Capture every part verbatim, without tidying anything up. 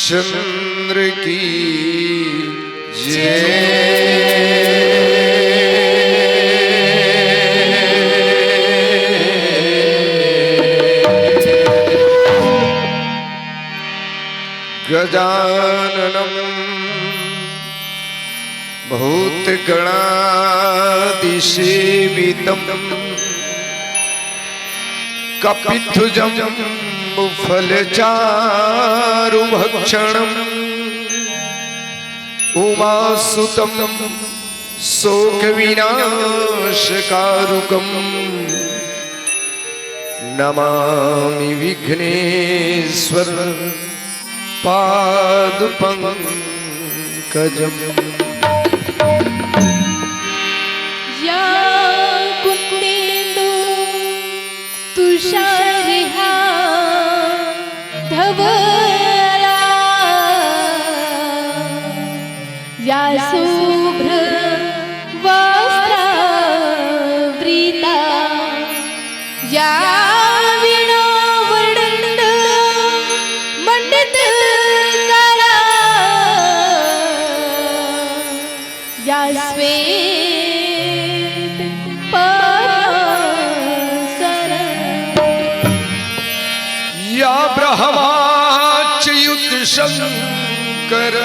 चंद्र की जय। गजाननम भूतगणादिसेवितम कपित्थजम्बूफलचारुभक्षणम उमासुतम शोकविनाशकारकम नमामि विघ्नेश्वर पादपंकजम। या कुन्देन्दु तुषारहा धवला, या शुभ्र वस्त्रावृता, या वेणुवैडूर्य मंडित करा, या श्वेत परासर। या ब्रह्माच्युत शंकर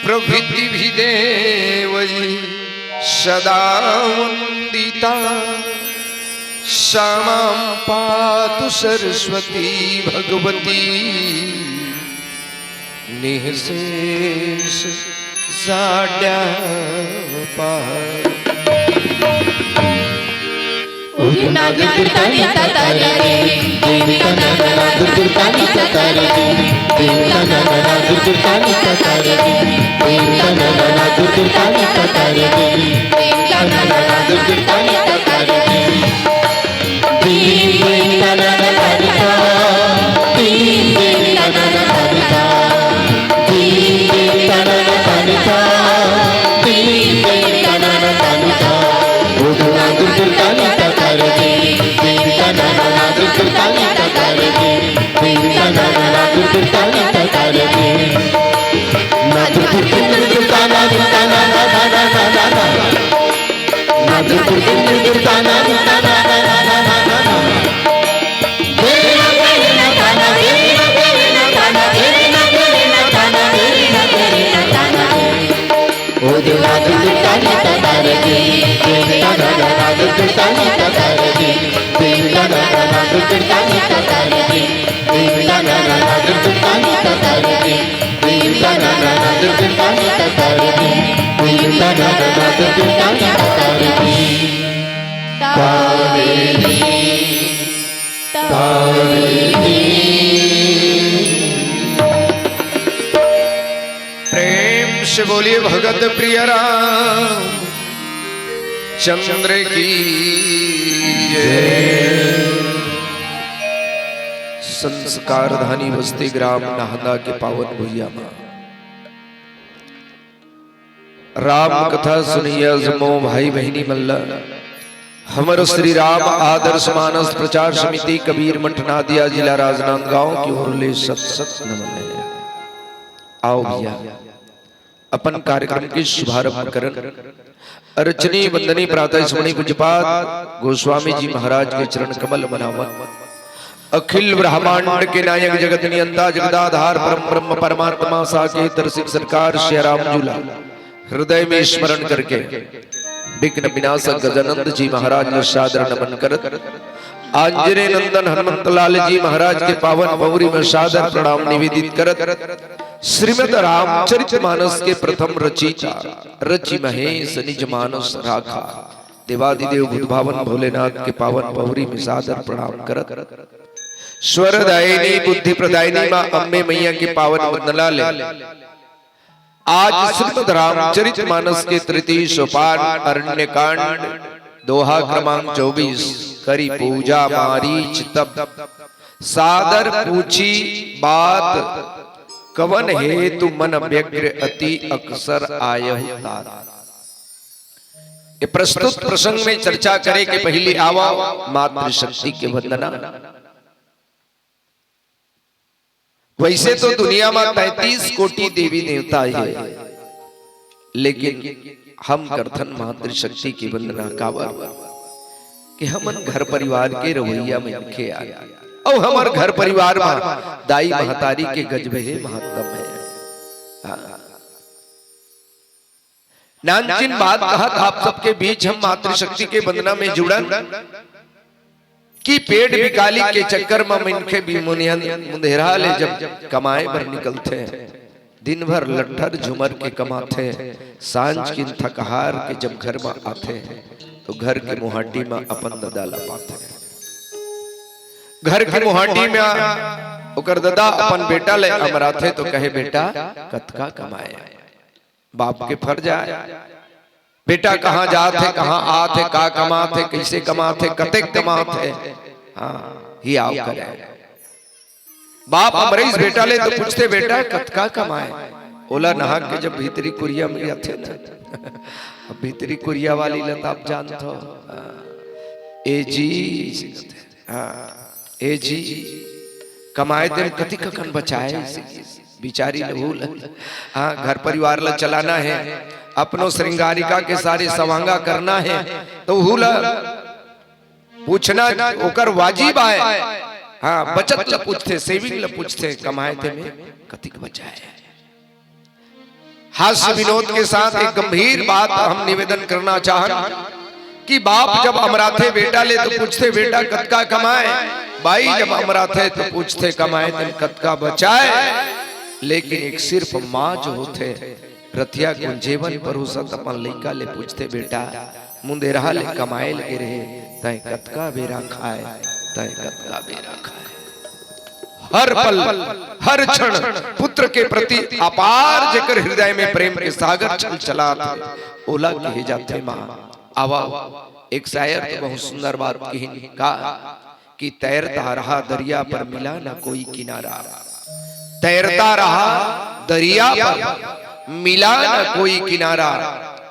प्रभृति भी देवै सदा वंदिता। सा मां पातु सरस्वती भगवती निःशेष जाड्यापहा। उदिना दुर्दुर्गानि ततारे देवी, देवी तनना दुर्दुर्गानि ततारे देवी, देवी तनना दुर्दुर्गानि ततारे देवी, देवी तनना दुर्दुर्गानि ततारे देवी, देवी तनना दुर्दुर्गानि ततारे देवी। प्रेम से बोलिए भगत प्रिय राम चंद्र की जय। संस्कार धानी बस्ती ग्राम नहंदा के पावन भुइया मा राम कथा सुनइया जम्मो भाई बहिनी मन ल हमर श्री राम आदर्श मानस प्रचार समिति कबीर मठ नादिया जिला राजनांदगांव की ओर ले सत सत नमन हे। आओ भैया, अपन कार्यक्रम के शुभारंभ करन। अर्चनी वंदनी प्रातः स्मरणी पूज्यपाद गोस्वामी जी महाराज के चरण कमल मनावन। अखिल ब्रह्मांड के नायक जगत नियंता जगदाधार परम ब्रह्म परमात्मा साकेत रसिक सरकार सिया राम जू ला हृदय में स्मरण करके विघ्न विनाशक गजानंद जी महाराज ल सादर नमन करत, आंजनेय नंदन हनुमंत लाल जी महाराज के पावन पौरी में सादर प्रणाम निवेदित करत, श्रीमद रामचरित मानस के प्रथम रचिता रचि महेश निज मानस राखा देवादिदेव भूत भावन भोलेनाथ के पावन पौरी में सादर प्रणाम करत, स्वर दायिनी बुद्धि प्रदायिनी माँ अम्बे मैया के पावन वंदना ले आज श्रीमद रामचरित मानस के तृतीय सोपान अरण्य कांड दोहा क्रमांक चौबीस करी पूजा मारीच तब सादर पूछी बात कवन हेतु मन व्यग्र अति अकसर आयहु तात। ये प्रस्तुत प्रसंग में चर्चा करे के पहिली आवा मातृशक्ति के वंदना। वैसे तो दुनिया में तैंतीस कोटि देवी देवता हे, लेकिन हम करथन मातृशक्ति की वंदना काबर कि हमन घर परिवार के रवैया मनखे आन, अउ हमर घर परिवार में दाई महतारी के गजबे हे महत्तम हे। हाँ। नानचिन बात कहत आप सबके बीच हम मातृशक्ति के वंदना में जुड़न कि पेट बिकाली के चक्कर म मनखे भी मुनियन मुंधेरा ले जब कमाए बर निकलथे, दिन भर लट्ठर झुमर के कमाथे, सांझ किन थकहार के जब घर म आथे, तो घर के मुहाटी म अपन ददा ल पाथे। घर के मुहाटी म ओकर ददा अपन बेटा ले अमराथे, तो कहे, "बेटा, कतका कमाए?" बाप के फर्ज आय, बेटा कहाँ जात हे, कहाँ आत हे, का कमात हे, कइसे कमात हे, कतेक कमात हे। हाँ, हियाव करे। बाप अमरइस बेटा ले तो पूछथे, "बेटा, कतका कमाए?" ओला नहा के जब भीतरी कुरिया में आथे ना, अब भीतरी कुरिया वाली ला तो आप जानत हो। हाँ। "ए जी," हाँ, "ए जी, कमाए तेन कतिक अकन बचाए?" बिचारी लहू ल, हाँ, घर परिवार ला चलाना हे, अपनो श्रृंगारिका के सारे सवांगा करना हे, तो उहू ला पूछना ओकर वाजिब आय। हाँ, बचत ला पूछथे, सेविंग ला पूछथे, "कमाए ते में कतिक बचाए?" हास्य विनोद के साथ एक गंभीर बात हम निवेदन करना चाहन कि बाप जब अमराथे बेटा ले तो पूछथे, "बेटा, कतका कमाए?" बाई जब अमराथे तो पूछथे, "कमाए तेन कतका बचाए?" लेकिन एक सिर्फ माँ जो होथे, रतिया कुंजेवन परोसत अपन लइका ले पूछथे, "बेटा, मुंधेरा ले कमाए ल गे रहे, तैं कतका बेरा खाए, तैं कतका बेरा खाए?" हर पल, हर क्षण पुत्र के प्रति अपार जेकर हृदय में प्रेम के सागर छलछलात हे, ओला कहे जाथे माँ। आवा, एक शायर तो बहुत सुंदर बात कहिन का कि "तैरता रहा दरिया पर, मिला ना कोई किनारा। तैरता रहा दरिया पर, मिला ना कोई किनारा।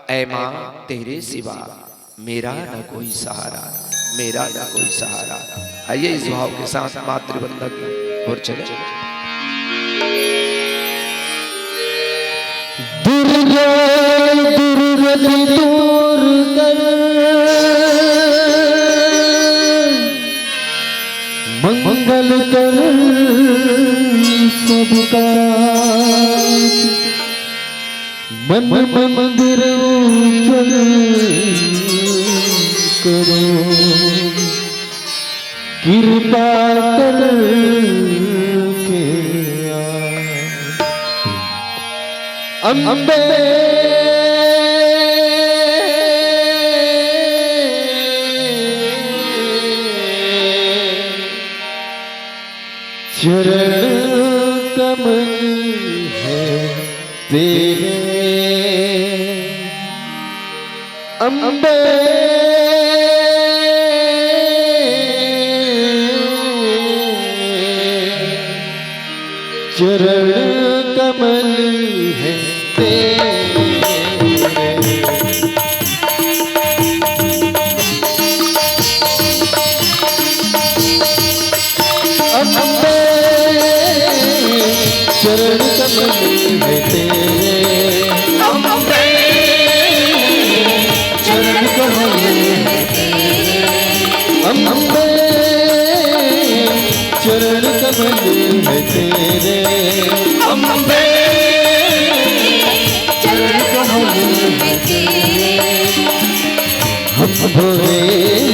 ऐ माँ, तेरे सिवा मेरा ना कोई सहारा, मेरा ना कोई सहारा।" आइए, इस भाव के साथ मातृवंदना की ओर चले। दुर्गे दुर्गति दूर कर, मंगल कर सबका। मन मंदिर उज्जवल करो, कृपा करके आ। अम्बे चरण कमल है तेरे, अम्बे चरण कमल है तेरे। अम्बे चरण कमल है तेरे, अम्बे चरण कमल है तेरे, अम्बे चरण कमल है तेरे, अम्बे चरण कमल है तेरे। हम भोरे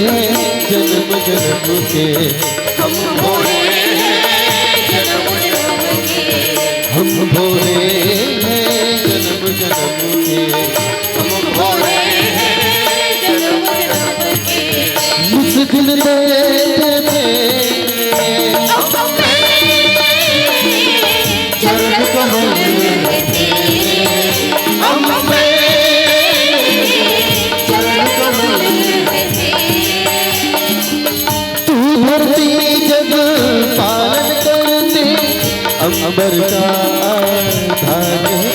हैं जन्म जन्म के, हम भोरे हैं जन्म जन्म के, हम भोरे हैं जन्म जन्म के, हम भोरे हैं जन्म जन्म के। मुश्किल में चरण कमल में तेरे, अम्बे चरण कमल में तेरे। तू धरती जग पालन करती, अंबर का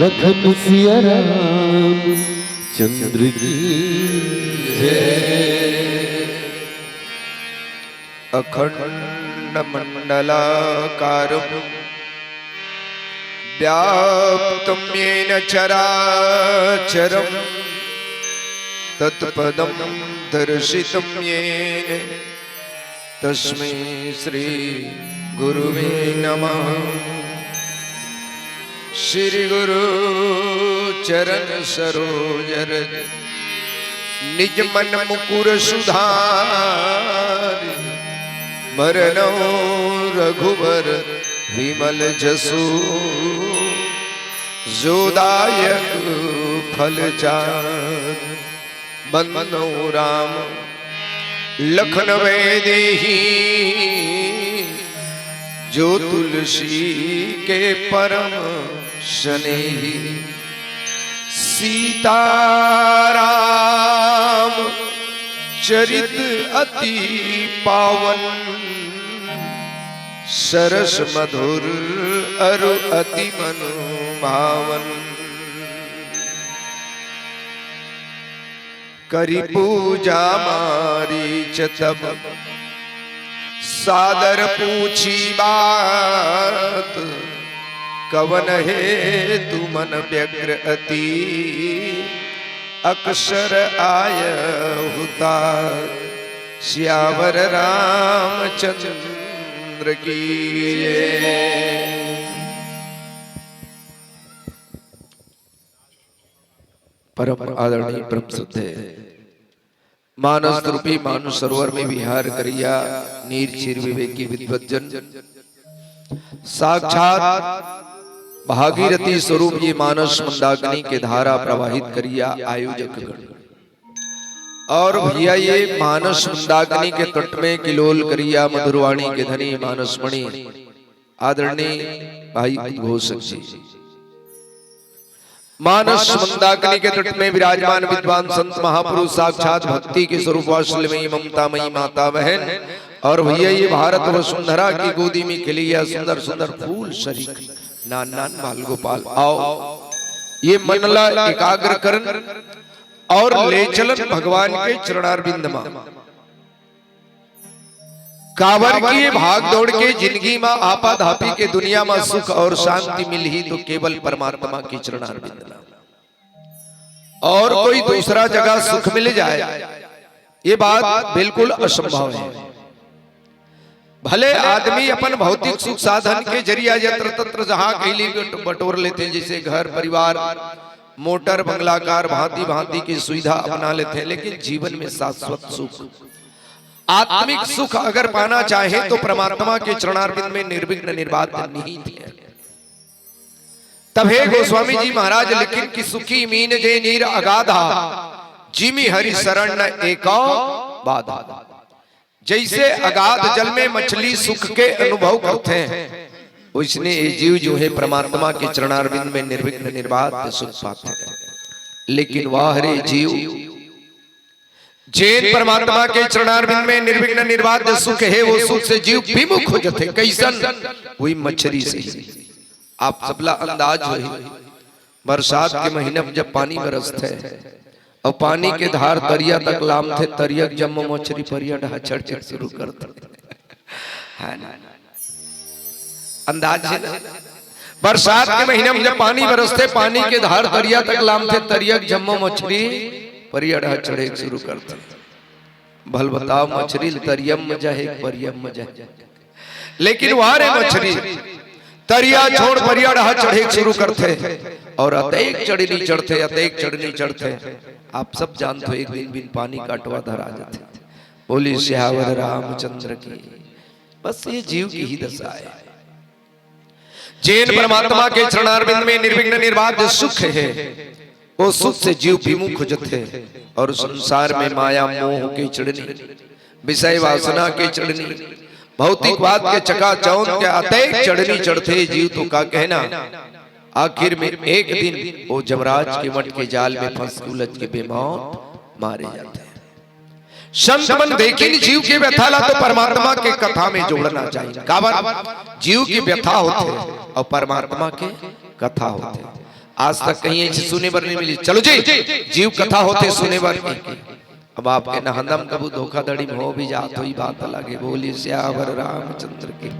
लखन सिया राम चंद्र की जय। अखंड मंडलाकारं व्याप्तं येन चराचरं तत्पदं दर्शितं येन तस्मै श्री गुरुवे नमः। श्री गुरु चरण सरोज रज निज मन मुकुर सुधारि। बरनउँ रघुबर विमल जसु जो दायक फल चारि। बरनउँ राम लखन वैदेही जो तुलसी के परम स्नेही। सीताराम चरित अति पावन सरस मधुर अरु अति मनु भावन। करी पूजा मारीच तब सादर पूछी बात कवन हेतु मन व्यग्र अति अकसर आयहु तात। सियावर रामचंद्र चंद्र की। परम आदरणीय परम श्रद्धेय मानस रूपी मानस सरोवर में विहार करिया नीर चीर विवेकी विद्वत जन, साक्षात भागीरथी स्वरूप ये मानस मंदाकिनी के धारा प्रवाहित करिया आयोजक गण। और भैया, ये मानस मंदाकिनी के तट में किलोल करिया मधुरवाणी के धनी मानस मणि आदरणीय भाई उद्घोषक जी, मानस मंदाकिनी के तट में विराजमान विद्वान संत महापुरुष साक्षात भक्ति के स्वरूप वात्सल्यमयी ममतामयी माता बहन, और भैया, ये भारत वसुंधरा की गोदी में खिलिया सुंदर सुंदर फूल सरीख नान नान बाल गोपाल, आओ ये मन ला एकाग्र करन और ले चलन भगवान के चरणारविंद मा। काबर की ये भाग दौड़ के जिंदगी मा आपाधापी के दुनिया मा सुख और शांति मिलही तो केवल परमात्मा के चरणारविंद ला। और कोई दूसरा जगह सुख मिल जाए, ये बात बिल्कुल असंभव है। भले आदमी अपन भौतिक सुख साधन के जरिया यत्र तत्र जहाँ कहीं ले बट-, बटोर लेथे, जैसे घर परिवार, मोटर, बंगला, कार, भांति भांति की सुविधा अपना लेथे, लेकिन जीवन में शाश्वत सुख, आत्मिक सुख अगर पाना चाहे तो परमात्मा के चरणारविंद में निर्विघ्न निर्बाध निहित है। तब हे गोस्वामी जी महाराज लिखिन कि सुखी मीन जे नीर अगाधा, जिमि हरि शरण न एको बाधा। जैसे अगाध जल में मछली सुख के अनुभव करथे, वैसने ये जीव जो है परमात्मा के चरणारविंद में निर्विघ्न निर्बाध सुख पाथे। लेकिन वाह रे जीव, जेन परमात्मा के चरणारविंद में निर्विघ्न निर्बाध सुख है, वो सुख से जीव विमुख हो जथे। कैसन? वही मछरी से। आप सबला अंदाज होही, बरसात के महीना में जब पानी बरसथे और पानी के धार तरिया तक लामथे, तरिया के जम्मो मछरी परिया डहा चढ़े शुरू करथे, है ना? अंदाज है ना? बरसात के महीना में जब पानी बरसथे, पानी के धार तरिया तक लामथे, तरिया के जम्मो मछरी परिया डहा चढ़े शुरू करथे। भल बताओ, मछरी ल तरिया म मजा हे, परिया म मजा हे? लेकिन वाह रे मछरी, तरिया छोड़ परिया डहा चढ़े शुरू करथे और अतेक चढ़नी चढ़थे, अतेक चढ़नी चढ़थे। आप सब जानथो, एक दिन बिन पानी काटवा धरा जथे। बोली सियावर रामचंद्र की। बस ये जीव की ही दशा है। जेन परमात्मा के चरणारविंद में निर्विघ्न निर्बाध सुख है, वो सुख से जीव विमुख हो जथे और संसार में माया मोह के चढ़नी, विषय वासना के चढ़नी, भौतिकवाद के चकाचौंध के अतेक चढ़नी चढ़थे जीव तो का कहना। आखिर में एक दिन वो जमराज के वट के जाल में फंस के उलझ के बेमौत मारे जाथे। संत मन देखिन जीव के व्यथा ला तो परमात्मा के कथा में जोड़ना चाहिए। काबर? जीव की व्यथा होथे और परमात्मा के कथा होथे। आज तक कहीं ऐसे सुने बर नहीं मिली। चलो जी, जीव कथा होथे सुने बर। अब आपके नहंदम कभू धोखाधड़ी में हो भी जात होही, बात अलग है। बोली सियावर रामचंद्र की।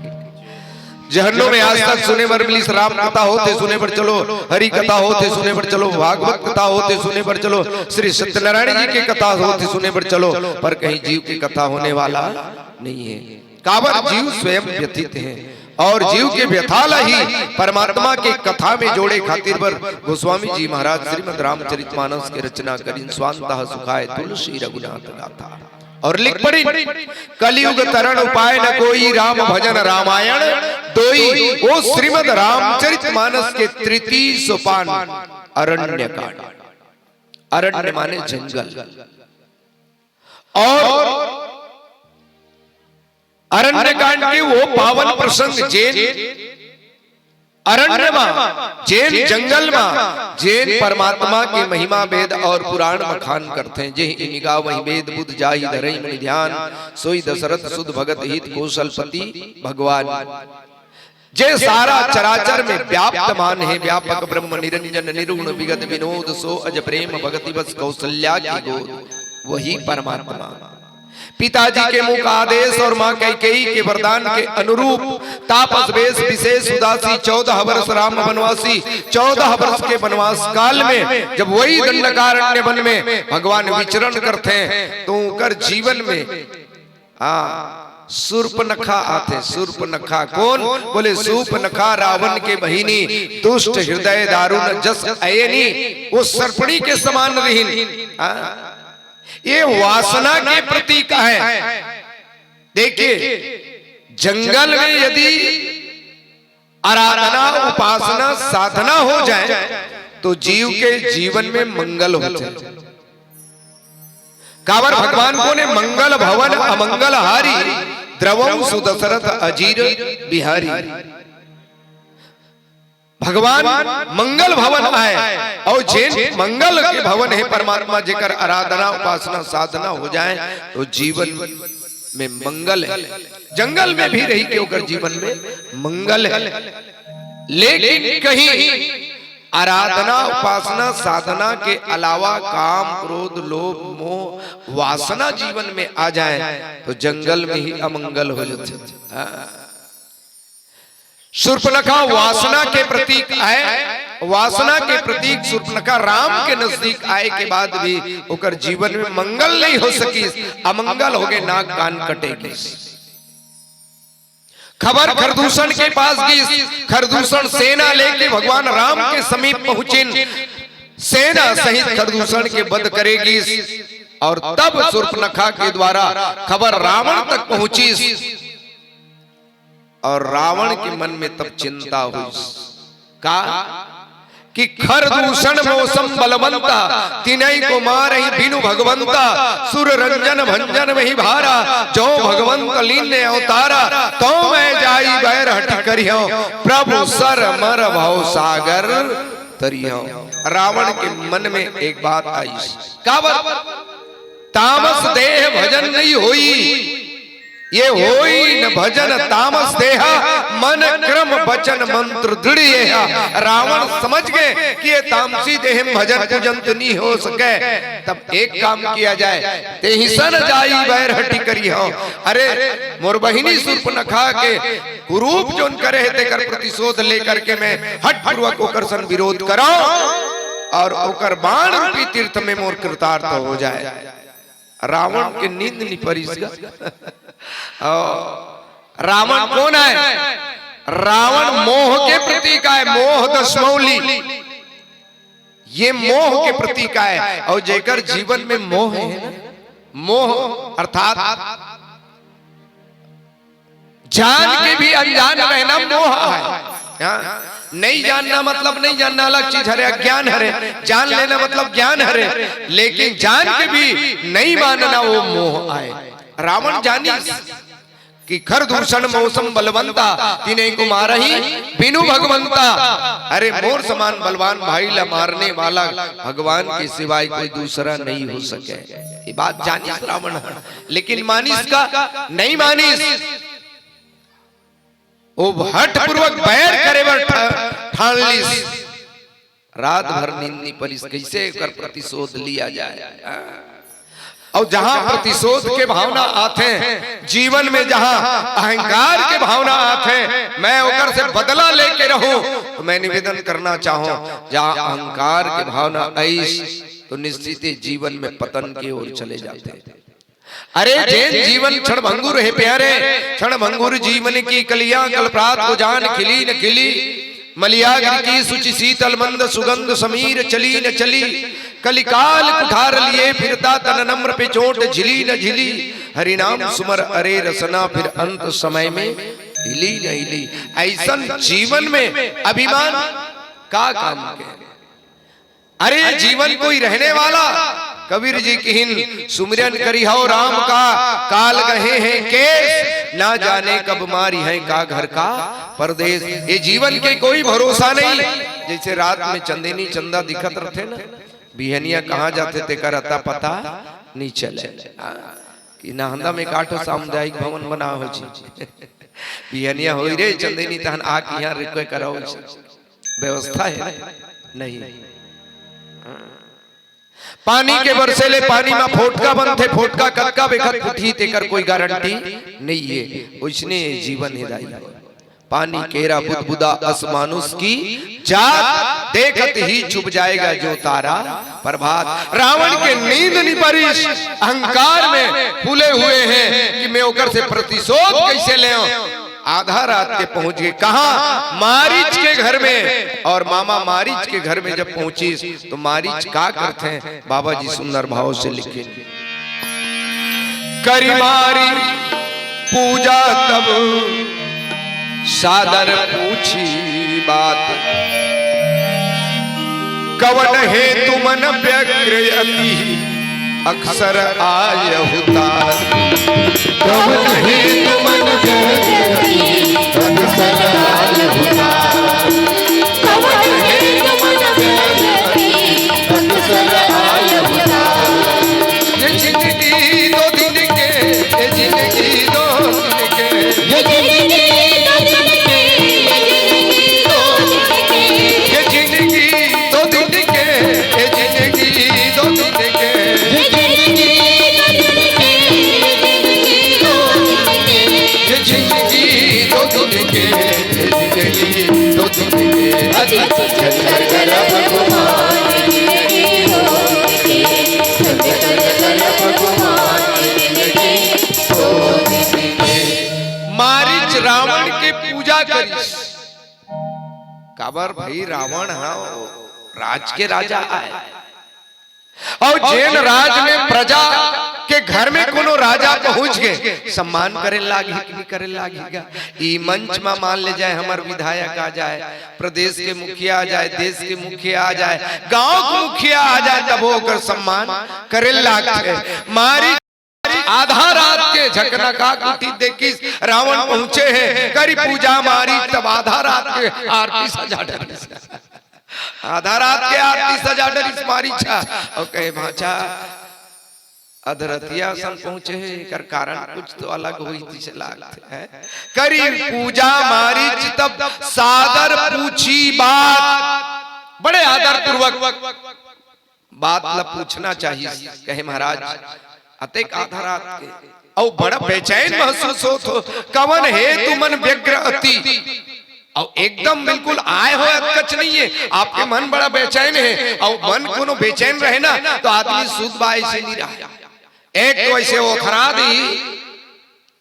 जहन्नो में आज तक सुने बर मिलिस, राम कथा होथे सुने बर चलो, हरि कथा होथे सुने बर चलो, भागवत कथा होथे सुने बर चलो, श्री सत्यनारायण जी के कथा होथे सुने बर चलो, पर कहीं जीव की कथा होने वाला नहीं है। काबर? जीव स्वयं व्यथित है और जीव के व्यथा ला ही परमात्मा के कथा में जोड़े खातिर बर गोस्वामी जी महाराज श्रीमद् रामचरितमानस के रचना करिन। स्वांतः सुखाय तुलसी रघुनाथ गाथा। और लिख पढ़िन, कलयुग तरण उपाय न कोई, राम भजन रामायण दोई। वो श्रीमद् रामचरित मानस के तृतीय सोपान अरण्य कांड। अरण्य माने जंगल। और अरण्य कांड के वो पावन प्रसंग जेन अरण्य मा, जेन जंगल मा, जेन परमात्मा के महिमा वेद और पुराण मखान करथे, जेहि इमि गावहिं वेद बुध जाहि धरहिं मुनि ध्यान, सोई दशरथ सुत भगत हित कौशलपति भगवान। जे सारा चराचर में व्याप्त मान है, व्यापक ब्रह्म निरंजन निरुण विगत विनोद, सो अज प्रेम भगति बस कौशल्या की गोद, वही परमात्मा। पिताजी के मुख आदेश और माँ कैकेयी के वरदान के अनुरूप तापस वेश विशेष उदासी, चौदह वर्ष राम वनवासी, चौदह वर्ष के वनवास काल में जब वही दंडकारण्य वन में भगवान विचरण करथे तो उनकर जीवन में, हाँ, सूर्पनखा आथे। सूर्पनखा कोन? बोले, सूपनखा रावण के बहिनी, दुष्ट हृदय दारुण जस अयनी, वो सर्पणी के समान रहिन। हाँ? ये वासना के प्रतीक है। देखिए, जंगल में यदि आराधना, उपासना, साधना हो जाए, तो जीव के जीवन में मंगल होथे। काबर भगवान कोन हे? मंगल भवन अमंगल हारी, द्रवंसु दशरथ अजीर बिहारी। भगवान मंगल भवन आय, अउ जेन मंगल के भवन हे परमात्मा, जेकर आराधना, उपासना, साधना हो जाए, तो जीवन में मंगल हे। जंगल में भी रहि के ओकर जीवन में मंगल हे। लेकिन कहीं आराधना, उपासना, साधना के अलावा काम, क्रोध, लोभ, मोह, वासना जीवन में आ जाए, तो जंगल में ही अमंगल हो जाथे। हाँ। शूर्पणखा वासना के प्रतीक आय, वासना के प्रतीक शूर्पणखा राम के नजदीक आय के बाद भी ओकर जीवन में मंगल नहीं हो सकिस, अमंगल हो गए, नाक कान कटे गिस। खबर खरदूषण के पास गिस, खरदूषण सेना लेके भगवान राम के समीप पहुंचिन, सेना सहित खरदूषण के वध करे गिस, और तब शूर्पणखा के द्वारा खबर रावण तक पहुंचिस। और रावण के मन में तब चिंता हुई, का कि खरदूषण मौसम बलवंता, तिनई को मारही बिनु भगवंता, सुर रंजन भंजन महि भारा, जो भगवंत लीन अवतारा, तो मैं जाई बैर हटि करिहौं, प्रभु सर मर भव सागर तरिहौं। रावण के मन में एक बात आई, काबर? तामस देह भजन नहीं होई, ये होई न भजन तामस देहा, मन क्रम वचन मंत्र दृढ़ येहा। रावण समझ गए कि ये तामसी देह में भजन पूजन तो नहीं हो सके। तब एक काम किया जाए, तेहि सन जाई बैर हटि करिहौं। अरे, मोर बहिनी शूर्पणखा के कुरूप जोन करे हे, तेकर प्रतिशोध लेकर के मैं हठपूर्वक ओकर सन विरोध करौं और ओकर बाण रूपी तीर्थ में मोर कृतार्थ हो जाए। रावण के नींद नि परिस गा। और रावण कोन आय? रावण मोह के प्रतीक आय, मोह दशमौली। ये मोह के प्रतीक आय। और जेकर जीवन में मोह हे ना, मोह अर्थात जान के भी अनजान रहना मोह आय। हाँ? नहीं जानना मतलब नहीं जानना अलग चीज हरे, अज्ञान हरे। जान लेना मतलब ज्ञान हरे, लेकिन जान के भी नहीं मानना वो मोह आय। रावण जानिस कि खरदूषण मौसम बलवंता, तिनई को मारही बिनु भगवंता। अरे मोर समान बलवान भाई ला मारने वाला भगवान के सिवाय कोई दूसरा नहीं हो सके। ये बात जानिस रावण, लेकिन मानिस का? नहीं मानिस। वो हठपूर्वक बैर करे बर ठा-, ठान लिस। रात भर नींद नि परिस, कैसे एकर प्रतिशोध लिया जाए। और जहां प्रतिशोध के भावना आथे, जीवन में जहां अहंकार के भावना आथे, मैं ओकर से बदला लेके रहूं, तो मैं निवेदन करना चाहूं, जहां अहंकार के भावना आइस, तो निश्चित ही जीवन में पतन की ओर चले जाते हैं। अरे जेन जीवन क्षण भंगुर हे प्यारे, क्षण भंगुर जीवन की कलियां कल्परात को जान खिली न खिली। मलियाग्र की शुचि शीतल मंद सुगंध समीर चली न चली। कलिकाल कुठार लिए फिरता तन नम्र पे चोट झिली न झिली। हरि नाम सुमर अरे रसना फिर अंत समय में हिली न हिली। ऐसन जीवन में अभिमान का काम के? अरे जीवन कोई रहने वाला? कबीर जी किहिन, सुमिरन करिहौ राम का, काल गहे हैं केस, ना जाने कब मारिहैं का घर का परदेस। ये जीवन के कोई भरोसा नहीं। जैसे रात में चंदेनी चंदा दिखत रथे ना, बिहनिया कहाँ जाथे तेकर अता पता नहीं चले। हाँ, कि नाहंदा में काठो सामुदायिक भवन बना हो जी। बिहनिया होई रे चंदेनी तहन आ कि यहाँ रिक्वे कराओ जी। व्यवस्था है ना? नहीं। पानी के बरसे ले पानी मा फोटका बनथे, फोटका कतका बेखत फुटही तेकर कोई गारंटी नइये। ओइसने जीवन हे दाई। पानी केरा बुदबुदा अस मानुष की जात, देखत ही छुप जाएगा जो तारा प्रभात। रावण के नींद नि परिस, अहंकार में फूले हुए हैं कि में ओकर से प्रतिशोध कइसे लेंव? आधा रात के पहुंच गे। कहां? मारीच के घर में। अउ मामा मारीच के घर में जब पहुंचिस, त मारीच का करथे? बाबा जी सुंदर भाव से लिखे, करि मारी पूजा तब सादर पूछी बात। कवन हेतु मन व्यग्र अति अकसर आयहु तात। कवन हेतु मन व्यग्र अति अकसर आयहु तात। कवन हेतु मन व्यग्र अति अकसर आयहु तात। ये जिंदगी दो दिन के, ये जिंदगी दो दिन के। ये जिंदगी दो दिन के, ये जिंदगी दो दिन के। ये जिंदगी दो दिन के, ये जिंदगी दो दिन के। ये जिंदगी दो दिन के, ये जिंदगी दो दिन के। ये जिंदगी दो दिन के, ये जिंदगी दो दिन के। अति छल कर भगवान जिंदगी दो दिन के। छल कर भगवान जिंदगी दो दिन के। मारीच रावण के पूजा करिस। काबर भाई, रावण ह राज के राजा आय। अउ जेन राज में प्रजा के घर में कोनो राजा पहुंच गे, सम्मान करे लागही कि नहीं करे लागही गा? ई मंच म मान ले जाए, हमर विधायक आ जाए, प्रदेश के मुखिया आ जाए, देश के मुखिया आ जाए, गांव के मुखिया आ जाए, तब ओकर सम्मान करे लागथे। मारीच आधा रात के झकनका कुटी देखिस, रावण पहुंचे हे, करी पूजा मारीच, तब आधा रात के आरती सजा डरिस। आधा रात के आरती सजा डरिस मारीच ह। अउ कहे, भांचा, अधरतिया सन पहुंचे हे, एकर कारण कुछ तो अलग होही तइसे लागथे, हैं? करी पूजा मारीच तब सादर पूछी बात। बड़े आदर पूर्वक बात ला पूछना चाहिए। कहे, महाराज, अतेक आधा रात के, अउ बड़ा बेचैन महसूस होत हो, कवन हेतु मन व्यग्र अति? अउ एकदम बिल्कुल आए हो अतकच नहीं है, आपके मन बड़ा बेचैन है। अउ मन कोनो बेचैन रहे ना, त आदमी सुध बाय से नहीं रहा। एक तो ऐसे ओखरा दी,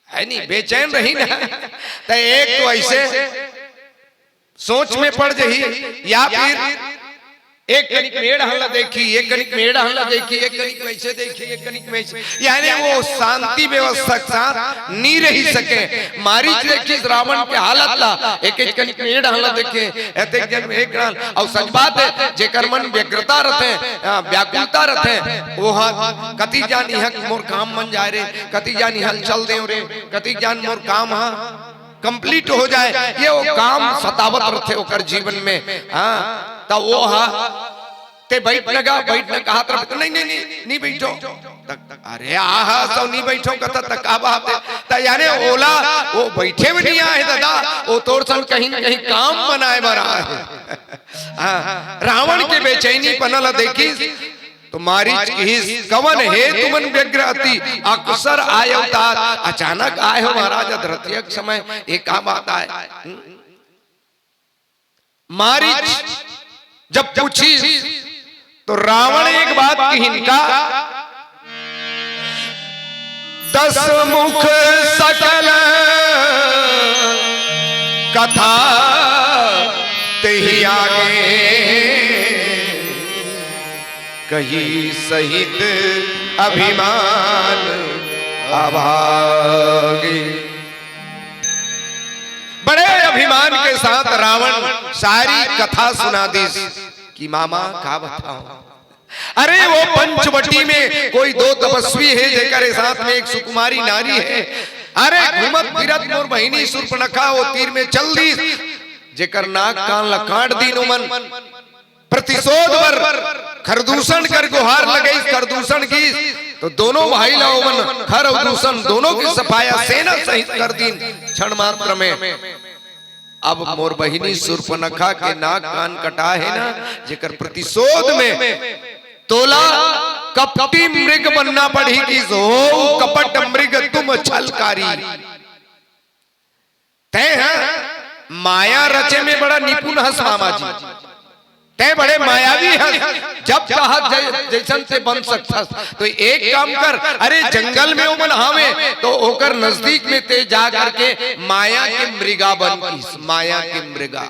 है नहीं, बेचैन रही ना, त एक तो ऐसे सोच में पड़ जही, या फिर एक कनिक मेड़ हल्ला देखी, एक कनिक मेड़ हल्ला देखी, एक कनिक वैसे देखी, एक कनिक वैसे, यानी वो शांति व्यवस्था के साथ नहीं रही सके। मारीच देखिस रावण के हालत ला, एक एक कनिक मेड़ हल्ला देखे, एतेक जन में एक ग्राम। अउ सच बात है, जेकर मन व्यग्रता रथे, आ, व्याकुलता रथे, वो ह कति जानी ह मोर काम मन जाए रे, कति जानी हल चल देव रे, कति जान मोर काम ह complete हो जाए, ये वो काम सतावत रथे ओकर जीवन में। हाँ, त वो ह, ते बैठ न गा, बैठ न कहत रहे, नहीं, नहीं, नहीं, नहीं बैठो। त, त, अरे आहा, सो नहीं बैठो कहत, त का बात है? त याने ओला, वो बैठे में नहीं आए दादा, वो तोर सन कहीं न कहीं काम बनाए बर आए। हाँ, रावण के बेचैनी पना ला देखिस, त मारीच किहिस, कवन हेतु मन व्यग्र अति, अकसर आयव तात। अचानक आए हो महाराज, अधरतिया के समय, ये का बात आए? हम्म? मारीच जब पूछिस, त रावण एक बात किहिन का, दस मुख सकल कथा तेहि आगे, कहि सहित अभिमान अभागे। बड़े अभिमान के साथ रावण सारी कथा सुना दिस कि मामा का बताओ, अरे वो पंचवटी में कोई दो तपस्वी हे, जेकर साथ में एक सुकुमारी नारी हे। अरे घूमत फिरत मोर बहिनी सूर्पनखा वो तीर में चल दिस, जेकर नाक कान ला काट दीन ओमन। प्रतिशोध बर खरदूषण कर गुहार लगइस, खरदूषण की तो दोनों भाई ला ओमन खर अउ दूषण दोनों के सफाया सेना सहित कर दीन क्षण मात्र में। अब मोर बहिनी सूर्पनखा के नाक कान कटा हे ना, जेकर प्रतिशोध में तोला कपटी मृग बनना पड़ही कि हो कपट मृग तुम छलकारी। तैं ह माया रचे में बड़ा निपुण हस मामा जी। तैं बड़े मायावी हस, जब चाहत जै-, जैसन ते बन सकथस। तो एक काम कर, अरे जंगल में ओमन हावे, तो ओकर नजदीक में ते जा करके माया के मृगा बन किस, माया के मृगा।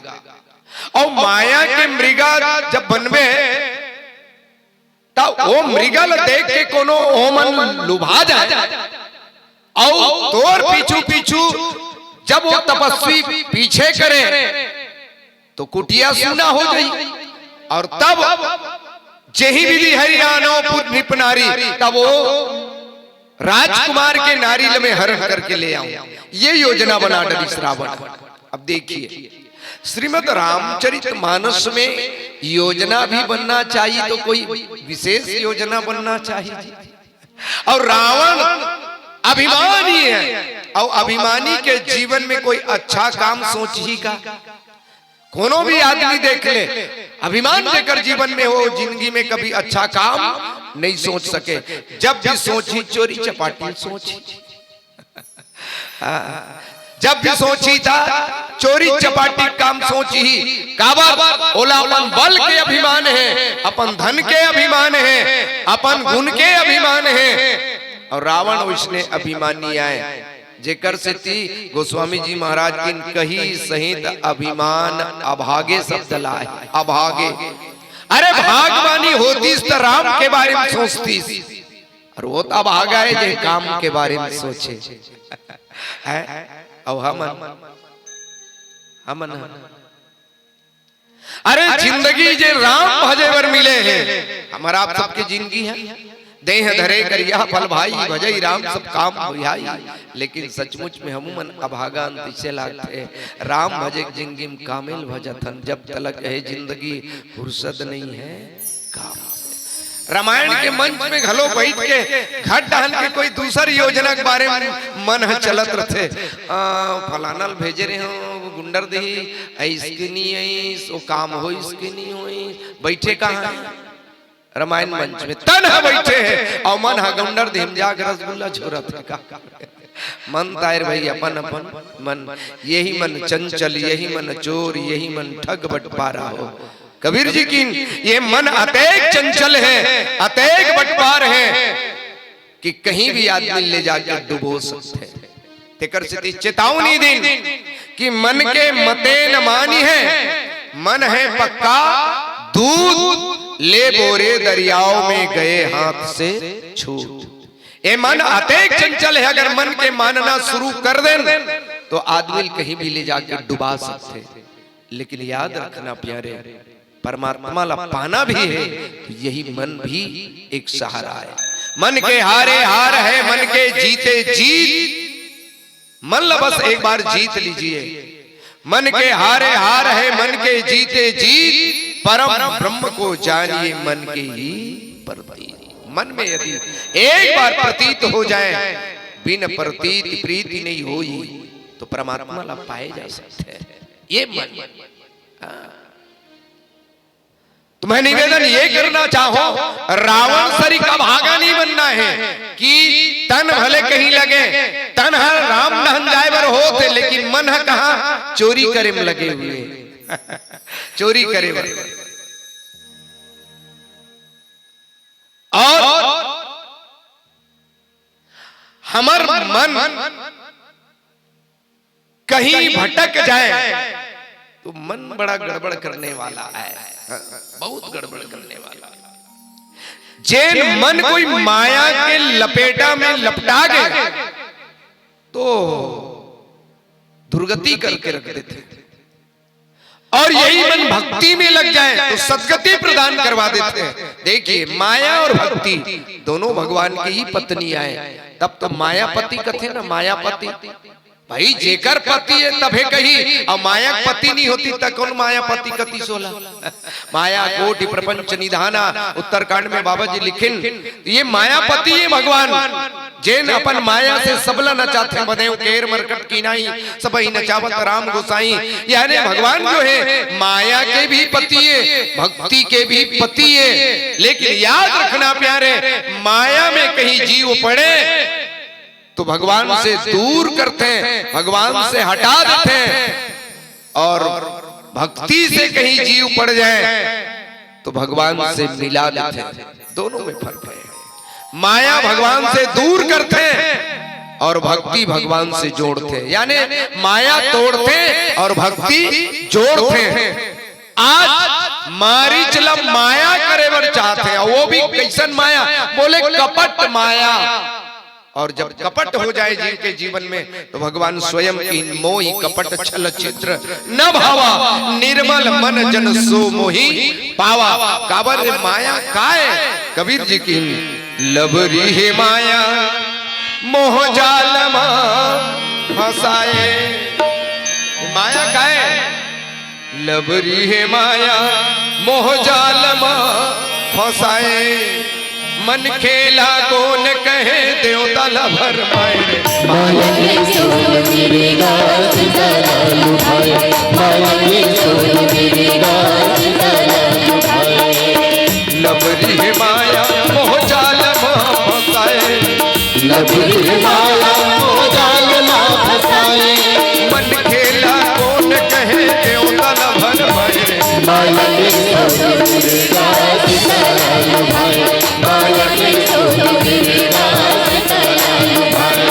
अउ माया के मृगा जब बनबे, त ओ मृगा ल देख के कोनो ओमन लुभा जाए, अउ तोर पीछू पीछू जब वो तपस्वी पीछे करे, तो कुटिया सूना हो जाई। और तब जेहि विधि हरि आनौ पुर नृप नारी, तब वो राजकुमार के नारी ल मैं हरण करके ले आऊं। ये योजना बना डरिस रावण। अब देखिए, श्रीमद् रामचरित मानस में योजना भी बनना चाहिए, तो कोई विशेष योजना बनना चाहिए। और रावण अभिमानी है, और अभिमानी के जीवन में कोई अच्छा काम सोचही का? कोनो भी आदमी देख ले, अभिमान जेकर जीवन में हो, जिंदगी में कभी अच्छा काम नहीं सोच सके। जब भी सोचही, चोरी चपाटी सोचही। हाँ, जब भी सोचही त चोरी चपाटी काम सोचही। काबर? ओला अपन बल के अभिमान हे, अपन धन के अभिमान हे, अपन गुण के अभिमान हे। और रावण ओइसने अभिमानी आय, जेकर सेती गोस्वामी जी महाराज किन कही सहित अभिमान अभागे शब्द लाय, अभागे। अरे भाग मानी होतिस त राम के बारे में सोचतिस, और वो त अभागा हे जे काम के बारे में सोचे। हैं? अउ हमन, हमन, अरे जिंदगी जे राम भजे बर मिले हे, हमर आप सबके जिंदगी हे। देह धरे करिया फल भाई, भजई राम सब काम होई। लेकिन सचमुच में हमू मन अभागा अन तइसे लागथे। राम भजे के जिंदगी में कामे ल भजथन, जब तलक हे जिंदगी फुर्सत नहीं है काम से। रामायण के मंच में घलो बैठ के घर डहन के कोई दूसर योजना के बारे में मन ह चलत रथे। आ, फलाना ल भेजे रहे हो, वो गुंडर देही, ऐस के नहीं ऐस, वो काम होइस के नहीं होइस, बैठे कहाँ हे? रामायण मंच में तन ह बैठे हे, अउ मन ह गुंडर देही म जाके रसगुल्ला झोरत हे का? मन तायर भाई अपन अपन मन, यही मन चंचल, यही मन चोर, यही मन ठग बटपारा हो। कबीर जी किन ये मन अतेक चंचल हे, अतेक बटपार हे कि कहीं भी आदमी ले जाके डुबो सकथे। तेकर सेती चेतावनी दिन कि मन के मते न मानिहे, मन हे पक्का दूत, ले बोरे दरियाव में गए हाथ से छूट। ए मन अतेक चंचल हे, अगर मन के मानना शुरू कर देन, तो आदमी ल कहीं भी ले जाके डुबा सकथे। लेकिन याद रखना प्यारे, परमात्मा ला पाना भी हे, तो यही मन भी एक सहारा हे। मन के हारे हार हे, मन के जीते जीत। मन ला बस एक बार जीत लीजिए। मन के हारे हार हे, मन के जीते जीत, परम ब्रह्म को जानिए मन के ही प्रतीत। मन में यदि एक बार प्रतीत हो जाए, बिन प्रतीत प्रीति नहीं होई, तो परमात्मा ला पाए जा सकथे। ये मन, हाँ। तो मैं निवेदन ये करना चाहूं, रावण सरीक अभागा नहीं बनना हे कि तन भले कहीं लगे, तन ह राम डहन जाए बर होत हे, लेकिन मन ह कहाँ? चोरी करे में लगे हुए। चोरी करे बर। और हमर मन कहीं भटक जाए तो मन बड़ा गड़बड़ करने वाला हे, बहुत गड़बड़ करने वाला हे। जेन मन कोई माया के लपेटा में लपटा गए तो दुर्गति करके रख देथे, और यही मन भक्ति में लग जाए तो सदगति प्रदान करवा देथे। देखिए, माया और भक्ति दोनों भगवान की ही पत्नी आए, तब तो मायापति कथे ना, मायापति। भाई, जेकर पति हे तभे कही, अउ माया के पति नहीं होती त कौन मायापति कतिस ओला? माया कोटि प्रपंच निधाना, उत्तरकांड में बाबा जी लिखिन, ये मायापति हे भगवान, जेन अपन माया से सबला नचाथे। बदेव केर मरकट कीन्हा ही, सबहि नचावत राम गोसाई। यानी भगवान जो हे, माया के भी पति हे, भक्ति के भी पति हे। लेकिन याद रखना प्यारे, माया में कहीं जीव पड़े तो भगवान से दूर करथे, भगवान से हटा देथे, और भक्ति से कहीं जीव पड़ जाए तो भगवान से मिला देथे। दोनों में फर्क है। माया भगवान से दूर करथे और भक्ति भगवान से जोड़थे, यानी माया तोड़थे और भक्ति जोड़थे। आज मारीच ला माया करे बर चाहथे, अउ वो भी कइसन माया? बोले कपट माया। और जब कपट हो जाए जीव के जीवन में, तो भगवान स्वयं इन मोहि कपट छल चित्र न भावा, निर्मल मन जन सो मोहि पावा। काबर रे माया काय? कबीर जी की, लबरी हे माया मोह जाल मा फंसाए। माया काय? लबरी हे माया मोह जाल मा फंसाए, मन खेला कोन कहे देवता ला भरमाए रे। माया के सोच मेरे गास जला लुभाए, माया के सोच मेरे गास जला लुभाए। लबरी हे माया मोह जाल मा फंसाए, लबरी हे माया मोह जाल मा फंसाए। मन खेला कोन कहे देवता ला भरमाए रे। माया के सोच मेरे गास जला लुभाए, माया के सोच मेरे गास जला लुभाए।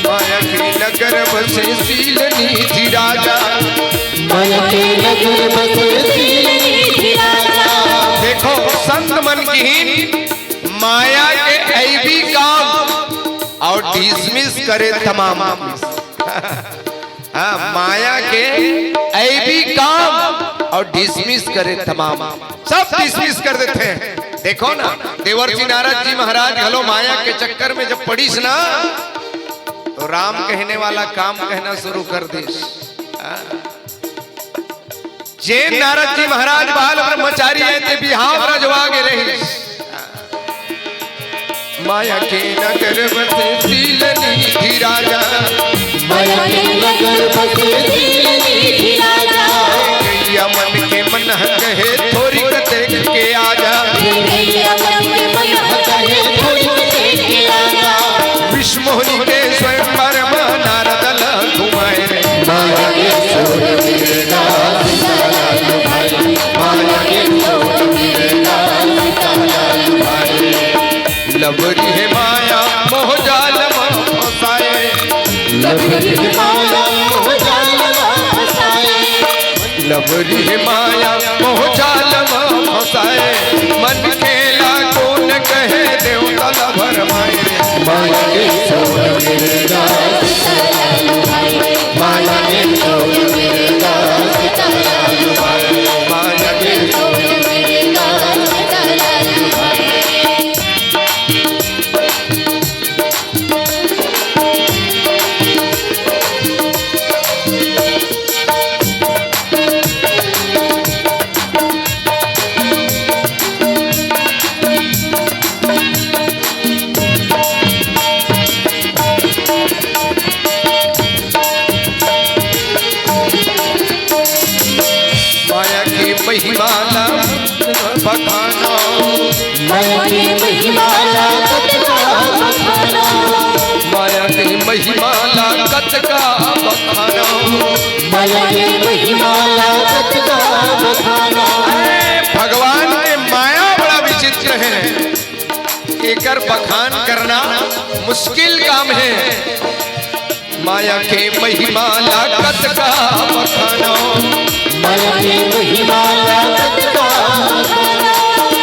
माया के नगर बसे शील निधि राजा। माया के नगर बसे शील निधि राजा। देखो, संत मन किहिन माया के ऐबी काम और dismiss करे तमाम। हाँ, माया के ऐबी काम और dismiss करे तमाम, सब dismiss कर देथे। देखो ना, देवर्षि नारद जी महाराज घलो माया के चक्कर में जब पड़िस ना, तो राम कहने वाला काम कहना शुरू कर दिस। हाँ। जेन नारद जी महाराज बाल ब्रह्मचारी हे, ते बिहाव रजवा गे रहिस। माया के नगर बसे शील निधि राजा। माया के नगर बसे शील निधि राजा। गैया मन के मन कहे थोरिक देख के आजा। गैया मन के मन कहे थोरिक देख के आजा। विष मोहिनी के स्वयंवर मा नारद ला घुमाए रे। माया के सोर मेरे गास जला लुभाए, माया के सोर मेरे गास जला लुभाए। लबरी हे माया मोह जाल मा फंसाए। लबरी हे माया मोह जाल मा फंसाए। लबरी हे माया मोह जाल मा फंसाए। मन खेला कोन कहे देवता ला भरमाए रे। माया के सोर मेरे गास जला लुभाए, माया के सोर मेरे गास जला लुभाए, माया के सोर मेरे गास जला लुभाए। माया के महिमा ला बखानो। माया के महिमा ला कतका बखानो। माया के महिमा ला कतका बखानो। माया के महिमा ला कतका बखानो। अरे, भगवान के माया बड़ा विचित्र है, एकर बखान करना मुश्किल काम है। माया के महिमा ला कतका बखानो। माया के महिमा ला कतका बखानो।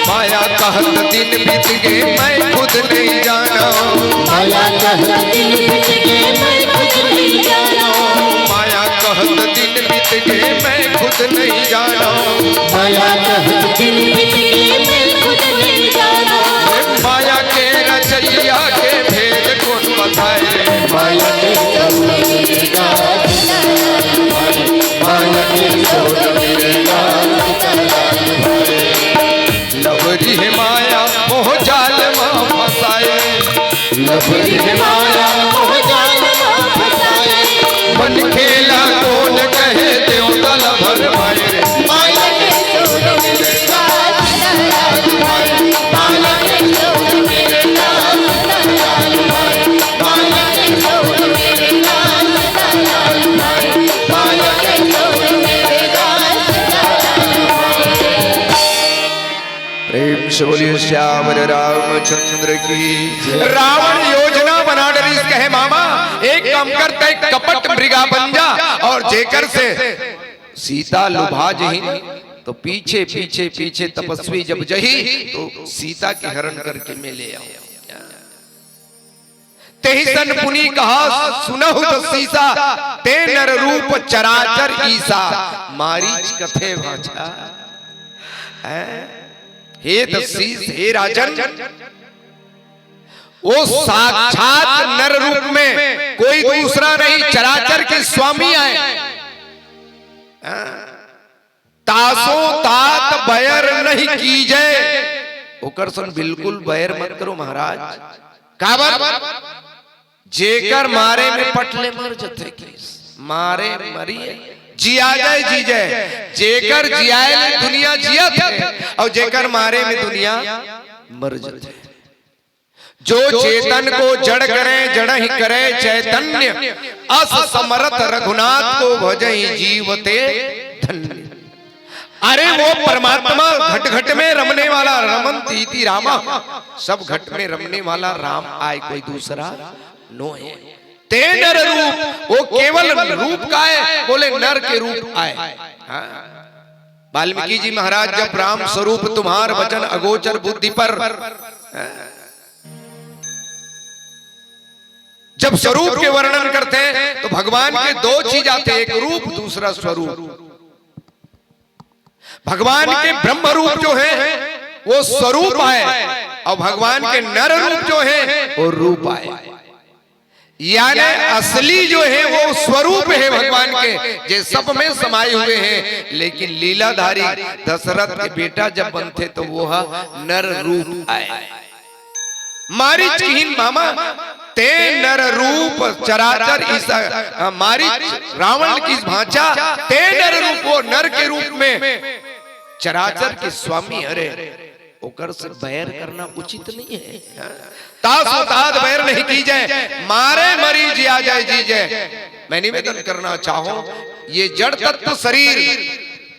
माया कहत दिन बीत गे, मैं खुद नहीं जानो। माया कहत दिन बीत गे, मैं खुद नहीं जानो। माया कहत दिन बीत गे, मैं खुद नहीं जानो। माया कहत दिन बीत गे, मैं खुद नहीं जानो। माया के रचैया के भेद कोन बताए रे। माया के रचैया के भेद, माया के रचैया के भेद। लबरी हे माया मोह जाल मा फंसाए। मन खेला कोन कहे देवता ल भर पाए रे। माया के सुर में रास डाल भाई, माया के सुर में रास डाल भाई, माया के सुर में रास डाल भाई, माया के सुर में रास डाल भाई। प्रेम से बोलिए सियावर रामचंद्र की। रावण योजना बना डरिस, कहे मामा एक काम कर, तैं कपट मृगा बन जा और जेकर से सीता लुभा जही, तो पीछे पीछे पीछे तपस्वी जब जही तो सीता के हरण करके मैं ले आऊं। तेहि सन पुनि कहा सुनहु दस सीसा, ते नर रूप चराचर ईसा। मारीच कथे भांचा। हैं? हे दस सीस, हे राजन, वो साक्षात नर रूप में कोई दूसरा नहीं, चराचर के स्वामी आए। हाँ। तासो तात बैर नहीं कीजय। ओकर सन बिल्कुल बैर मत करो महाराज। काबर? जेकर मारे में पट ले मर जथे कि मारे मरी जिया जाए जी जाए। जेकर जियाए ले दुनिया जियत हे और जेकर मारे में दुनिया मर जथे। जो चेतन को जड़ करे, जड़ ही करे चैतन्य, अस समरथ रघुनाथ को भजहि जीव ते धन्य। अरे वो परमात्मा घट घट में रमने वाला, रमंत इति रामा, सब घट में रमने वाला राम आए, कोई दूसरा नो हे। ते नर रूप, वो केवल रूप काय, बोले नर के रूप आए। हाँ। वाल्मीकि जी महाराज जब राम स्वरूप तुम्हार वचन अगोचर बुद्धि पर, हाँ। जब स्वरूप के वर्णन करते हैं तो भगवान के दो चीज आते हैं, एक रूप, दूसरा स्वरूप। भगवान के ब्रह्म रूप जो है वो स्वरूप आए और भगवान के नर रूप जो है वो रूप आए। यानी असली जो है वो स्वरूप है भगवान के, जे सब में समाये हुए हैं, लेकिन लीलाधारी दशरथ के बेटा जब बनथे तो वो ह नर रूप आए। मारीच किहिन मामा, ते नर रूप चराचर ईसा, अ, मारीच रावण की भांचा, ते नर रूप, वो नर के रूप में चराचर के स्वामी हरे, ओकर से बैर करना उचित नहीं है। तासो तात बैर नहीं कीजय, मारे मरी जिया जाए जी जाए। मैं निवेदन करना चाहूं, ये जड़ तत्व शरीर,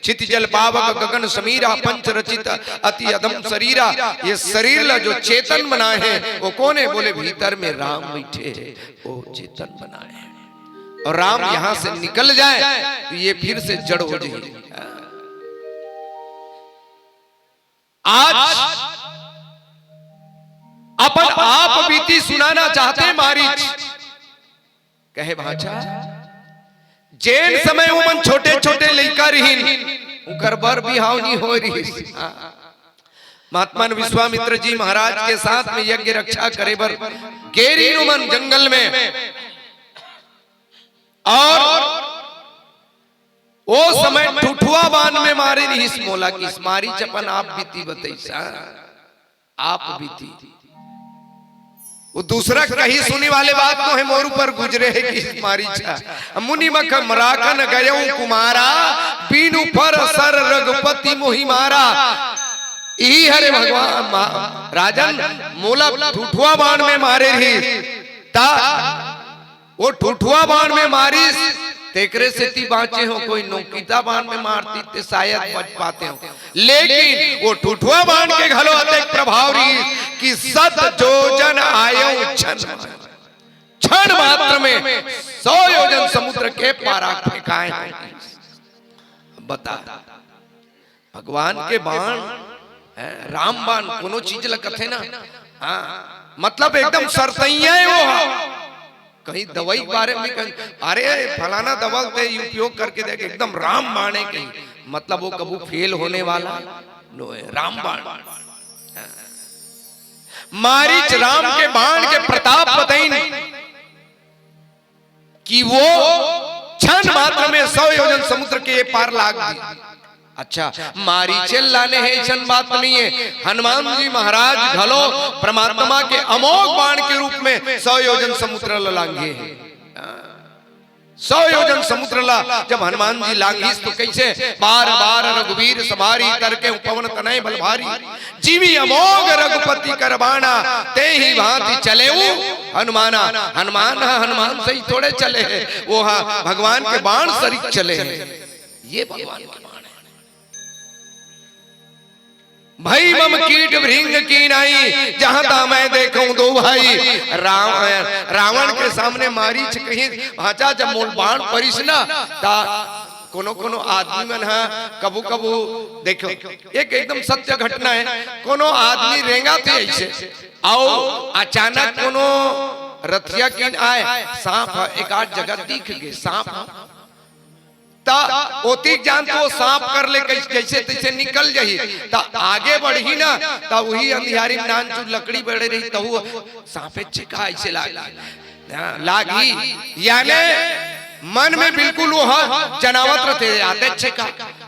चित जल पावक गगन समीरा, पंच रचित अति अधम शरीरा, ये शरीर ला जो चेतन बनाए हैं, वो कौन है? बोले भीतर में राम बैठे हैं, वो चेतन बनाए हैं। और राम यहां से निकल जाए तो ये फिर से जड़ हो जाए। आज अपन आप बीती सुनाना चाहते मारीच। कहे भांचा, जेन समय उमन छोटे-छोटे लइका रिहिन, उकर बर बिहाव नी होय रिहिस। महात्मा विश्वामित्र जी महाराज के साथ में यज्ञ रक्षा करे बर गे रिहिन उमन जंगल में, और ओ समय ठुठुआ बान में मारे रिहिस मोला, कि मारीच अपन आप बीती बतइस, हाँ, आप बीती। वो दूसरा कही सुनी वाले बात तो है, मोर ऊपर गुजरे है कि मारीच। मुनि मख मराकन गयउ कुमारा, बीनु पर सर रघुपति मोहि मारा। इही हरे भगवान मा-, राजन मोला ठुठुआ बान में मारे रिहिस, ता वो ठुठुआ बान में मारिस, तेकरे सेती बांचे हो, कोई नोकिता बान में मारती ते शायद बच पाते हो, लेकिन वो ठुठुआ बान के घलो अतेक प्रभाव रिहिस कि सत जोजन आयो क्षण, क्षण मात्र में सौ योजन समुद्र के पारा फेंकाए हो। बता, भगवान के बाण, हैं, राम बाण, कोनो चीज ल कथे ना, हाँ, मतलब एकदम सरतैया है वो। कहीं दवाई के बारे में कहीं, अरे फलाना दवा ते उपयोग करके देख, एकदम राम बाण है कहीं, मतलब वो कभू फेल होने वाला नो है, राम बाण। हाँ। मारीच राम के बाण के प्रताप बतइन कि वो क्षण मात्र में सौ योजन समुद्र के पार लाग दी। अच्छा, मारीच ल लाने हे, अइसन बात नइ हे। हनुमान जी महाराज घलो परमात्मा के अमोघ बाण के रूप में सौ योजन समुद्र ल लांघे हे। सौ योजन समुद्र ला जब हनुमान जी लांघिस तो कइसे, बार बार रघुबीर सवारी, तरकेउ पवन तनय बल भारी। जीवि अमोघ रघुपति कर बाना, तेहि भांति चलेउ हनुमाना। हनुमान ह हनुमान सही थोड़े चले हे, वो ह भगवान के बाण सरीख चले हे। ये भगवान के बाण हे। भई मम कीट भृंग कीनाई, जहाँ ता मैं देखूं दो भाई। राव-, रावण के सामने मारीच कहिस, भांचा जब मोर बाण परिस ना, ता कोनो कोनो आदमी मन ह कभू कभू देखो, एक एकदम सत्य घटना हे। कोनो आदमी रेंगथे अइसे, अउ अचानक कोनो रथिया किन आय, सांप ह एक आध जगह दिख गे, सांप ह त ओतिक जान तो सांप कर ले कइसे, जइसे तइसे निकल जाही। त आगे बढ़ही ना, त उही अंधियारी में नानचुन लकड़ी बड़े रही, तहू सांपेच का अइसे लाग-, हाँ, लागही। याने मन में बिल्कुल वो ह जनावत रथे, आतेच का।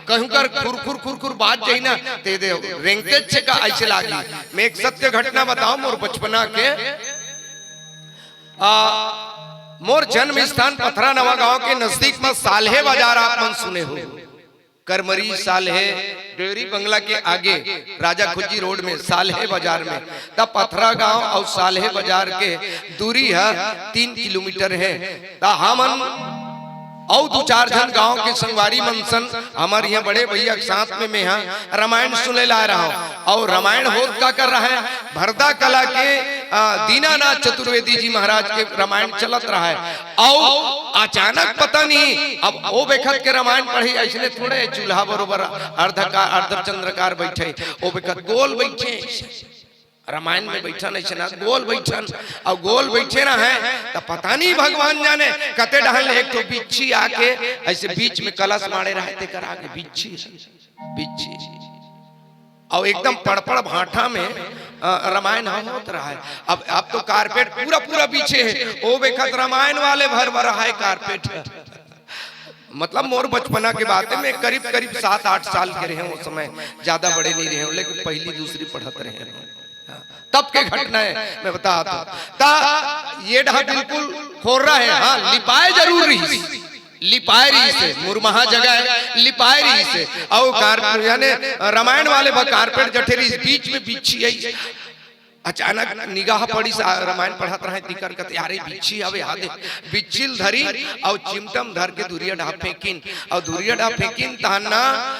कहूं कर खुरखुर खुरखुर बाज जाही ना, ते दे रेंगतेच का अइसे लागही। मैं एक सत्य घटना बताऊं मोर बचपना के। आ, मोर जन्म स्थान पथरा नवा गांव के नजदीक म साल्हे बाजार आप मन सुने हो। करमरी साल्हे डेयरी बंगला के आगे राजा खुज्जी रोड में साल्हे बाजार में। त पथरा गांव अउ साल्हे बाजार के दूरी ह तीन किलोमीटर हे। त हमन अउ दू चार झन गांव के संगवारी मन सन, हमर इहां बड़े भैया के साथ में मैं ह रामायण सुने ला रहा हूं। अउ रामायण होत का कर रहा हे, भरदा कला के, आ, दीनानाथ चतुर्वेदी जी महाराज के रामायण चलत रहा हे। अउ अचानक पता नहीं, अब ओ बेखत के रामायण पढ़े, अइसने थोड़े चूल्हा बरोबर अर्धकार, अर्धचंद्रकार बइठे, ओ बेखत गोल बइठे। रामायण में बइठन अइसे ना, गोल बइठन, अउ गोल बइठे रहे, त पता नहीं भगवान जाने कते डहन ले एक ठो बिच्छी आके अइसे बीच में कलश माड़े रहे, तेकर आगे बिच्छी, बिच्छी। अउ एकदम पड़पड़ भांठा में, अ, रामायण ह होत रहा हे। अब, अब तो कारपेट पूरा, पूरा बिछे हे। ओ बेखत रामायण वाले भर भर हे कारपेट। मतलब मोर बचपना के बात हे, मैं करीब, करीब सात आठ साल के रहे हूं उस समय, ज्यादा बड़े नहीं रहे हूं, लेकिन पहली दूसरी पढ़त रहे हूं। हाँ, तब के घटना हे, मैं बतात हूं। त ये डहा बिल्कुल खोर्रा हे, हाँ, लिपाय जरूर रहिस। लिपाय रहिस हे, मुरमहा जगह हे, लिपाय रहिस हे। अउ कार-, याने रामायण वाले बर कारपेट जठे रहिस, बीच में बिच्छी आइस। अचानक निगाह पड़िस, आ, रामायण पढ़त रहे, तिकर कथे, "अरे, बिच्छी हवे, हा दे।" बिच्छी ल धरिन, अउ चिमटा म धर के दुरिहा डहा फेंकिन, अउ दुरिहा डहा फेंकिन, तहन ना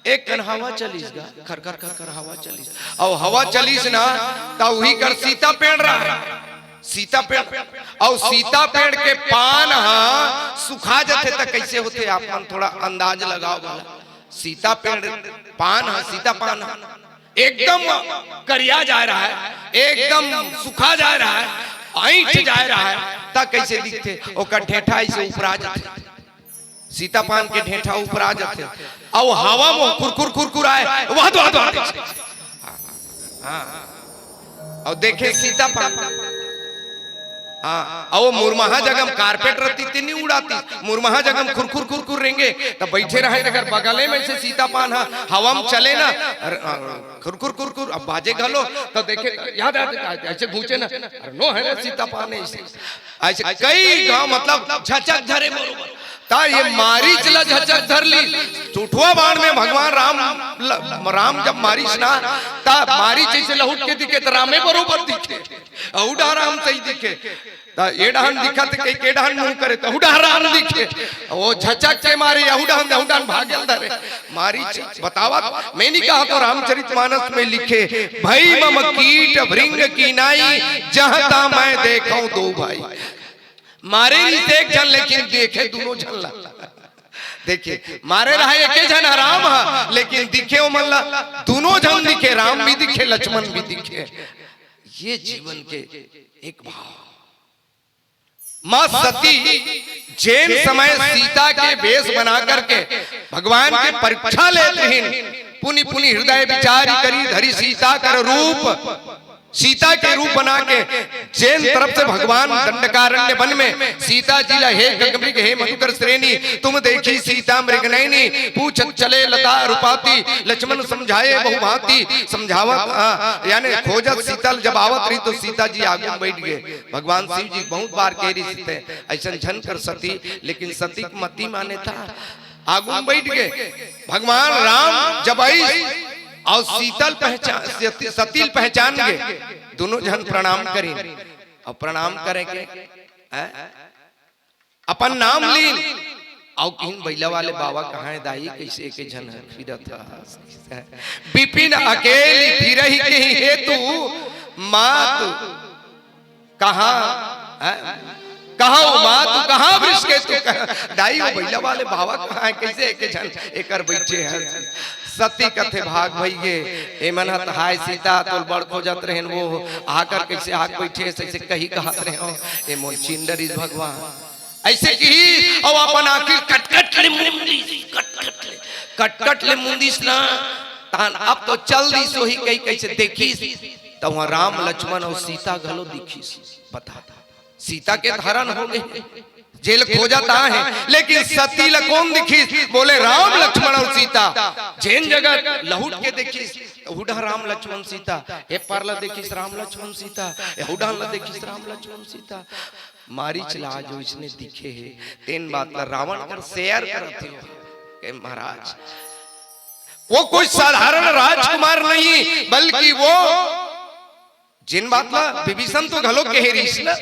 एक कन हवा चलिस गा, खर खर खर खर हवा चलिस। अउ हवा चलिस ना, त उही कर सीता पेड़ रहा। सीता पेड़, अउ सीता पेड़ के पान ह सुखा जथे त कइसे होथे, आप मन थोड़ा अंदाज लगाओ भला। सीता पेड़ पान ह, सीता पान ह, एकदम करिया जाय रहा हे, एकदम सुखा जाय रहा हे, अइंठ जाय रहा हे, त कइसे दिखथे? ओकर ढेंठा अइसे उपरा जथे। सीता पान के ढेंठा उपरा जथे, अउ हवा म कुरकुर कुरकुर आय, वाह, वाह, वाह, वाह। हाँ, अउ देखे सीता पान। हाँ, अउ मुरमहा जगह म कारपेट रहती ते नहीं उड़ाती, मुरमहा जगह म खुरखुर खुरखुर रेंगे, त बइठे रहे, अगर बगले में से सीता पान ह, हवा म चले ना, अरे, अ, खुरखुर खुरखुर, अब बाजे घलो, त देखे, याद आते, अइसे घूंचे ना, अरे नो हे ना सीता पान हे अइसे। अइसे कई गांव मतलब झचक धरे बरोबर। त ये मारीच ला झचक धर लिस। चुठवा बाण में भगवान राम ल-, राम जब मारीस ना, त मारीच अइसे लहुट के दिखे त रामे बरोबर दिखे। अउ डहा राम सही दिखे। त ए डहन दिखत के, के डहन मुंह करे, त अहू डहा राम दिखे। ओ झचक के मारे, अहू डहन, अहू डहन भागेल धरे। मारीच बतावत, मैं नहीं कहा तो रामचरित मानस में लिखे, "भई मम कीट भृंग कीनाई, जहाँ ता मैं देखूं दो भाई।" मारे रहिस एक झन, लेकिन देखे दुनों झन ला। देखिए, मारे रहा एके झन ह राम ह, लेकिन दिखे ओमन ला दुनों झन दिखे, राम भी दिखे, लक्ष्मण भी दिखे। ये जीवन के एक भाव। माँ सती जेन समय सीता के वेश बना करके भगवान के परीक्षा लेत रहिन, पुनि पुनि हृदय विचारि करी धरी सीता कर रूप। सीता के रूप बना के जेन तरफ से भगवान दंडकारण्य वन में सीता जी ला, "हे गगमृग, हे मधुकर श्रेणी, तुम देखी सीता मृग नयनी, पूछत चले लता रूपाती, लक्ष्मण समझाए बहुभांति। समझावत, आ, यानी खोजत सीता ल जब आवत रही तो सीता जी आगू में बैठ गए। भगवान शिव जी बहुत बार कह रही सीते, "ऐसन झन कर सती", लेकिन सती के मती माने था, आगू में बैठ गए। भगवान राम जब आई और सीता ल पहचान, सती, सती ल पहचान गए, दोनों झन प्रणाम करीन और प्रणाम करे के, हैं? अपन नाम लीन। अउ किहिन, "बइला वाले बाबा कहाँ हे दाई, कइसे एके झन फिरत हस?" बिपिन अकेली फिरही केहि हेतु मात कहाँ, हैं? कहाँ वो मात, कहाँ वृषकेतु, कहाँ? दाई, वो बइला वाले बाबा कहाँ हे, कइसे एके झन एकर बइठे हस? सती कथे, "भाग भइगे, एमन ह त हाय सीता, तोल बड़ खोजत रहेन, वो आकर कइसे आके बइठे हस, अइसे कही कहत रहे हो, ए मोर चिंदरिस भगवान।" अइसे किहिस अउ अपन आँखी कटकट ले मुंदिस, कटकट ले, कटकट ले मुंदिस ना, तहन अब तो चल दिस होही कहि कइसे देखिस, त उहाँ राम लक्ष्मण अउ सीता घलो दिखिस। बता, सीता के त हरन हो गे, जेला खोजत आहे, लेकिन सती ला कोन दिखिस? बोले राम लक्ष्मण अउ सीता। जेन जगह लहुट के देखिस, त उहाँ राम लक्ष्मण सीता, ए पार ला देखिस राम लक्ष्मण सीता, ए उहाँ ला देखिस राम लक्ष्मण सीता। मारीच ला आज ओइसने दिखे हे, तेन बात ला रावण कर share करत हे। कहे, "महाराज, वो कोई साधारण राजकुमार नहीं, बल्कि वो," जेन बात ला विभीषण तो घलो कहे रहिस ना,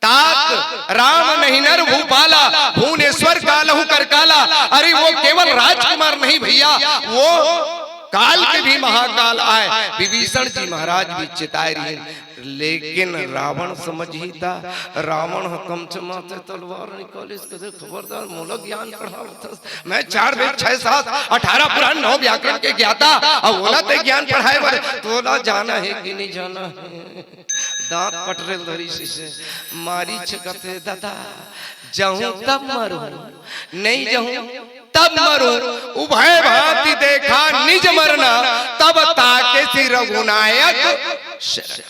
"तात राम नहीं नर भूपाला, भुवनेश्वर कालहु कर काला।" अरे, वो केवल राजकुमार नहीं भइया, वो काल के भी महाकाल आय। विभीषण जी महाराज भी चिताय रहिन, लेकिन रावण समझही त, रावण ह कमचमाथे तलवार निकालिस, कथे, "खबरदार, मोला ज्ञान पढ़ावत हस। मैं चार वेद, छह शास्त्र, अठारह पुराण, नौ व्याकरण के ज्ञाता, अउ ओला ते ज्ञान पढ़ाए बर, तोला जाना हे कि नहीं जाना हे?" दांत पटरे ल धरिस अइसे। मारीच कथे, "दादा, जहूं तब मरूं, नहीं जहूं तब मरूं, उभय भांति देखा निज मरना, तब ताकेसि रघुनायक शरण।"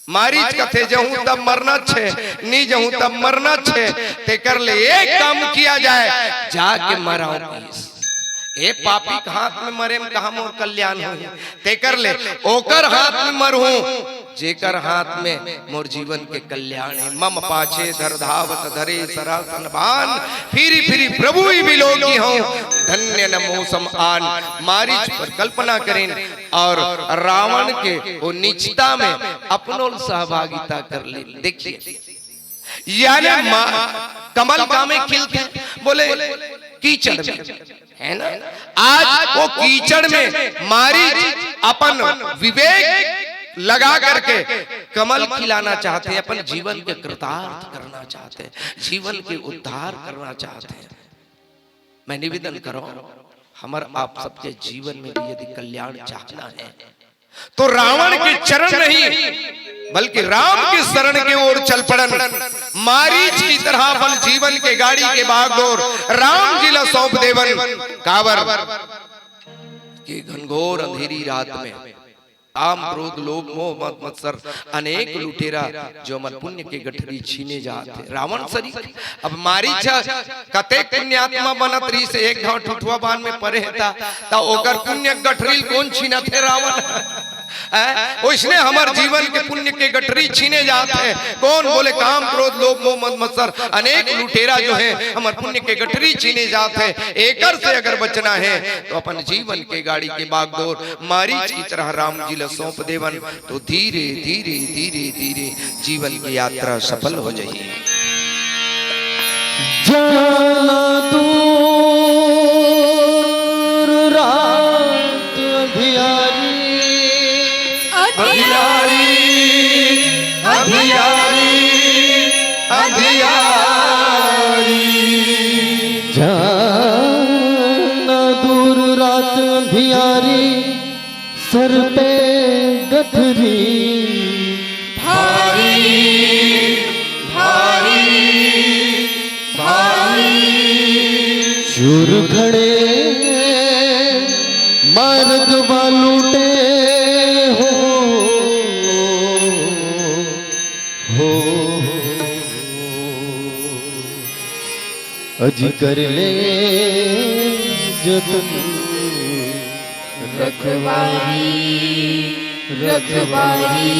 मारीच कथे, "जहूं तब मरना छे, नी जहूं तब मरना छे, तेकर ले एक काम किया जाए, जाके मराओ पीस। ए पापी के हाथ में मरे में कहा मोर कल्याण होही, तेकर ले ओकर हाथ में मरहूं, जेकर हाथ में मोर जीवन के कल्याण हे। मम पाछे धर धावत धरे सरासन बान, फिरि फिरि प्रभु ही विलोकी हूँ, धन्य न मौसम आन।" मारीच पर कल्पना करेन और रावण के वो नीचता में अपनो सहभागिता कर ले। देखिए, यानी मा-, कमल का में खिलथे, बोले कीचड़ में, है ना? आज वो कीचड़ में मारीच अपन विवेक लगा करके कमल खिलाना चाहते हैं, अपन जीवन के कृतार्थ करना चाहते हैं, जीवन के उद्धार करना चाहते हैं। मैं निवेदन करूं, हमर आप सबके जीवन में भी यदि कल्याण चाहना है, तो रावण के चरण नहीं, बल्कि राम के शरण के ओर चल पड़न। मारीच की तरह अपन जीवन के गाड़ी के बागडोर राम जी ला सौंप देवन। काबर के घनघोर अंधेरी रात में काम, क्रोध, लोभ, मोह, मद, मत्सर, अनेक लुटेरा जो हमर पुण्य के गठरी छीने जात हे। रावण सरीख। अब मारीच कतेक पुण्यात्मा बनत रहिस, एक घांव ठुठुआ बांध में परे हे ता, त ओकर पुण्य गठरी ल कोन छीनत हे? रावण। हैं? ओइसने हमर जीवन के पुण्य के गठरी छीने जात हे। कोन बोले? काम, क्रोध, लोभ, मोह, मद, मत्सर, अनेक लुटेरा जो हे, हमर पुण्य के गठरी छीने जात हे। एकर से अगर बचना हे, तो अपन जीवन के गाड़ी के बागडोर मारीच की तरह राम जी ला सौंप देवन, तो धीरे, धीरे, धीरे, धीरे जीवन की यात्रा सफल हो जाही। जाना दूर रात अंधियारी, अंधियारी, अंधियारी, अंधियारी। जाना दूर रात अंधियारी, सर पे गठरी भारी, भारी, भारी। शूर खड़े मार्ग वालूटे हो, हो। अजी कर ले जतन रखवारी, रखवारी,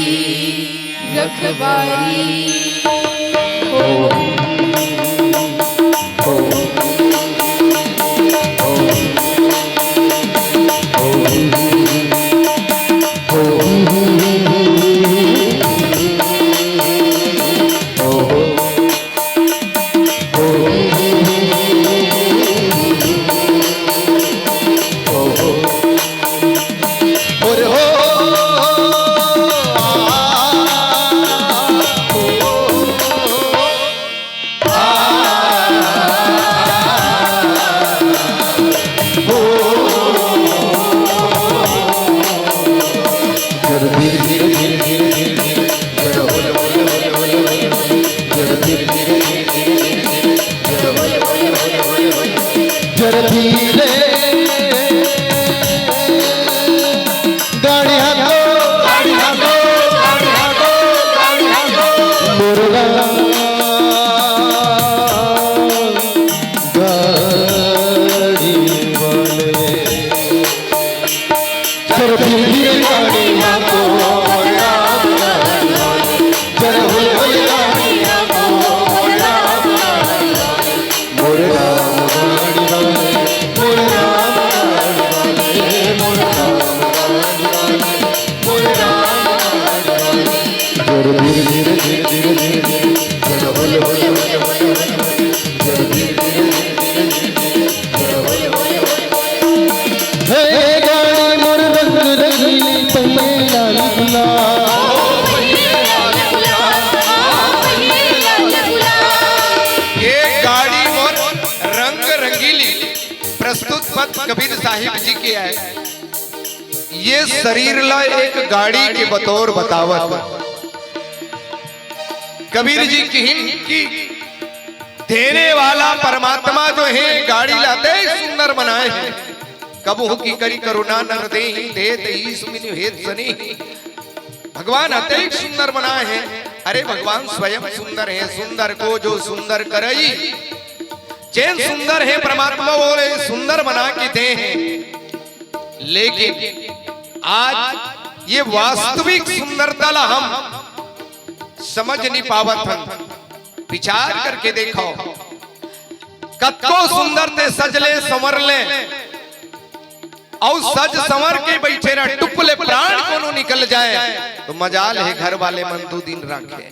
रखवारी। ओ, ओ, ओ, ओ, ओ, ओ। जरा धीरे गाड़ी हाको, गाड़ी हाको, गाड़ी हाको, गाड़ी हाको। मुर्गा गाड़ी वाले। जरा धीरे धीरे गाड़ी हाको, जरा होले होले गाड़ी हाको। मोरे राम गाड़ी वाले, मोरे राम गाड़ी वाले, मोरे राम गाड़ी वाले, मोरे राम गाड़ी वाले। जरा धीरे धीरे धीरे धीरे धीरे धीरे, जरा होले होले होले होले होले, जरा धीरे धीरे धीरे धीरे धीरे धीरे, जरा होले होले होले होले। हे गाड़ी मोर रंग रंगीली, पहिए लाल गुलाल। ये गाड़ी मोर रंग रंगीली। प्रस्तुत पद कबीर साहिब जी के आय। ये शरीर ला एक गाड़ी के बतौर बतावत। कबीर जी किहिन कि देने वाला परमात्मा जो हे, गाड़ी ला अतेक सुंदर बनाय हे। कबहूँ की करी करुणा नर देहि, देत ईस बिनु हेत सनेहि। भगवान अतेक सुंदर बनाय हे। अरे, भगवान स्वयं सुंदर हे, सुंदर को जो सुंदर करई। जेन सुंदर हे परमात्मा, ओला सुंदर बना के दे हे। लेकिन आज ये वास्तविक सुंदरता ला हम समझ नइ पावत हन। विचार करके देखव, कतको सुंदर ते सज ले, संवर ले, अउ सज संवर के बइठे रह, टुप ले प्राण कोनो निकल जाय, त मजाल हे घर वाले मन दू दिन राखे।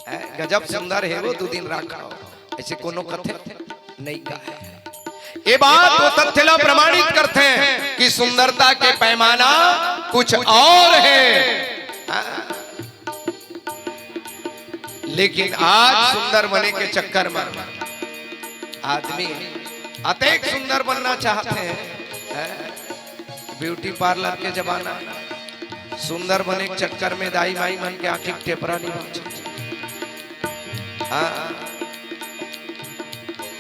हैं, गजब सुंदर हे वो, दू दिन राखव, अइसे कोनो कथे नइ कहे। ये बात वो तथ्य ला प्रमाणित करथे कि सुंदरता के पैमाना कुछ और हे। हाँ। लेकिन आज सुंदर बने के चक्कर में आदमी अतेक सुंदर बनना चाहथे, हैं? ब्यूटी पार्लर के जमाना, सुंदर बने के चक्कर में दाई माई मन के आँखी के टेपरा नइ बाँचे। हाँ,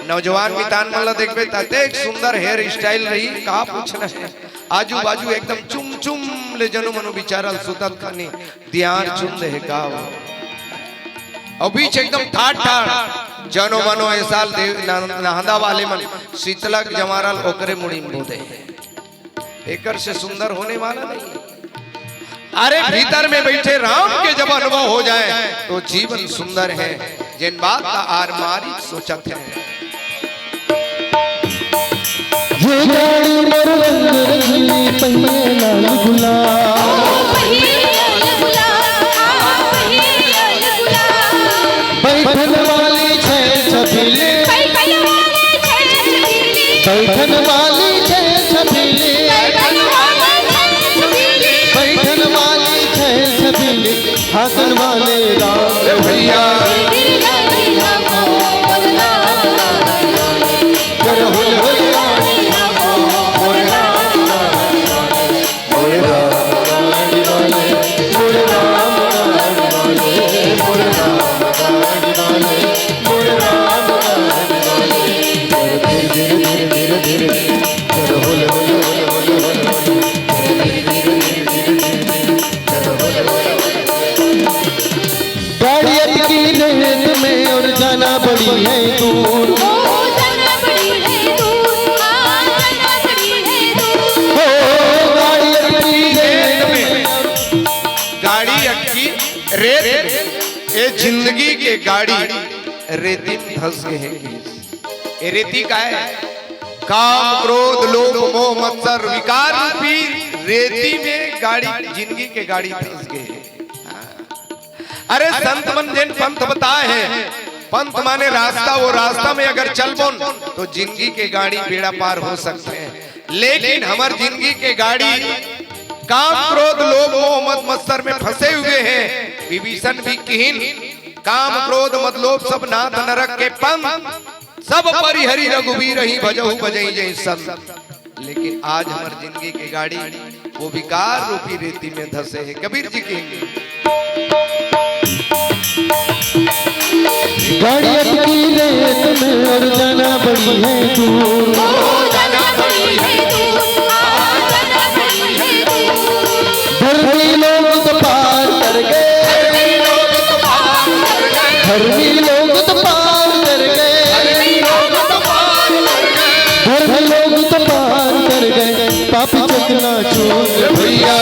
नौजवान मितान मन ला देखबे त अतेक सुंदर हेयर स्टाइल रही, का पूछना हे। आजू बाजू एकदम चुम चुम ले जनो मनो बिचारा ल सुतत खानी दियार चुम दे हे का वो। अउ बीच एकदम ठाठ ठाठ जनो मनो ए साल देव ना-, नाहदा वाले मन शीतला के जंवारा ल ओकरे मुड़ी म बो दे हे। एकर से सुंदर होने वाला नहीं है। अरे, भीतर में बैठे राम के जब अनुभव हो जाए, तो जीवन सुंदर है। जेन बात ला आर मारी सोचत हे। ये गाड़ी मोर रंग रंगीली, पहिए लाल गुलाल। बैठन वाली छैल छबीली। बैठन वाली छैल छबीली। बैठन वाली छैल छबीली। हाँकन वाले राम भैया। कर हुल हुल गाड़ी अटकी रेत में और जाना बड़ी है दूर। ओ, जाना बड़ी है दूर, आ, रेत में, ये जिंदगी के गाड़ी रेती में धस गे हे। ये रेती का हे? काम, क्रोध, लोभ, मोह, मत्सर, विकार रूपी रेती में गाड़ी, जिंदगी के गाड़ी धस गे हे। अरे, संत मन जेन पंथ बताए हे, पंथ माने रास्ता, वो रास्ता में अगर चलबोन तो जिंदगी के गाड़ी बेड़ा पार हो सकथे। लेकिन हमर जिंदगी के गाड़ी काम, क्रोध, लोभ, मोह, मद, मत्सर में फंसे हुए हैं। विभीषण भी किहिन, काम, क्रोध, मद, लोभ सब नाथ नरक के पंथ, सब परिहरि रघुबीर ही भजहु भजई जय संत। लेकिन आज हमर जिंदगी के गाड़ी वो विकार रूपी रेती में धसे हे। कबीर जी किहिन, गाड़ी अटकी रेत में और जाना बड़ी है दूर। धर्मी लोग तो पार कर गए, धर्मी लोग तो पार कर गए, धर्मी लोग तो पार कर गए, पापी चकना चूर भैया।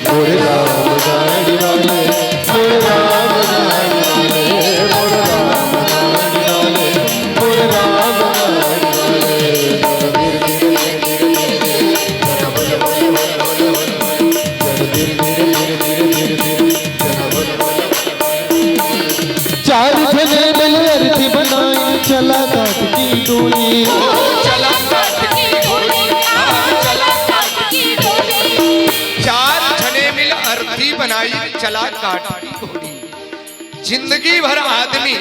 मोरे राम गाड़ी वाले, मोरे राम गाड़ी वाले, मोरे राम गाड़ी वाले, मोरे राम गाड़ी वाले। चार झने मिल अर्थी बनाई, चला काठ की डोली। चार झने मिल अर्थी बनाई, चला काठ की डोली। जिंदगी भर आदमी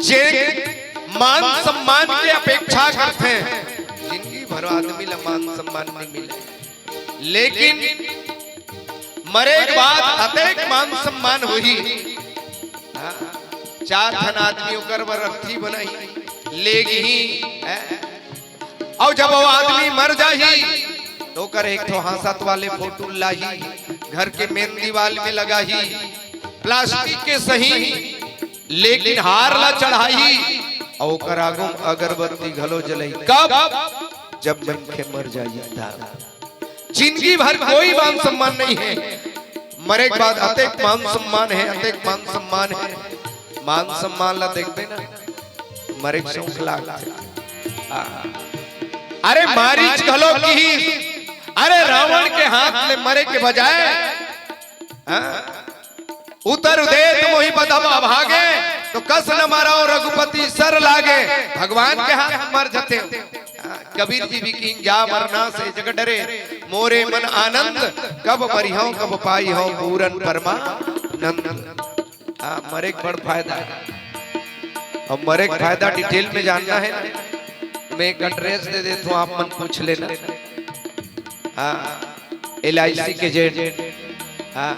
जे मान सम्मान के अपेक्षा करथे, जिंदगी भर आदमी ला मान सम्मान नहीं मिले, लेकिन मरे के बाद अतेक मान सम्मान होही। हाँ, चार झन आदमी ओकर बर अर्थी बनाही, लेगही, हैं? अउ जब वो आदमी मर जाही, तो ओकर एक ठो हांसत वाले फोटो लाही, घर के मेन दीवाल में लगाही, प्लास्टिक के सही, लेकिन हार ला चढ़ाही, अउ ओकर आगू म अगरबत्ती घलो जलही। कब? जब मनखे मर जाही तब। जिंदगी भर कोई मान सम्मान नहीं है, मरे के बाद अतेक मान सम्मान है, अतेक मान सम्मान है। मान सम्मान ला देखबे ना, मरे के शौक लागथे। हाँ। अरे मारीच घलो किहिस, अरे रावण के हाथ ले मरे के बजाय, हाँ? उतर देत मोहि बधम अभागे, तो कस न मरंव रघुपति सर लागे। भगवान के हाथ म मर जतेंव। हाँ, कबीर जी भी किहिन जा मरना से जग डरे, मोरे मन आनंद कब मरिहंव कब पाइहंव पूरन परमानंद। हाँ, मरे के बड़ फायदा हे। अउ मरे के फायदा detail में जानना हे ना, मैं एक address दे देथंव, आप मन पूछ लेना। हाँ, L I C के agent, हाँ,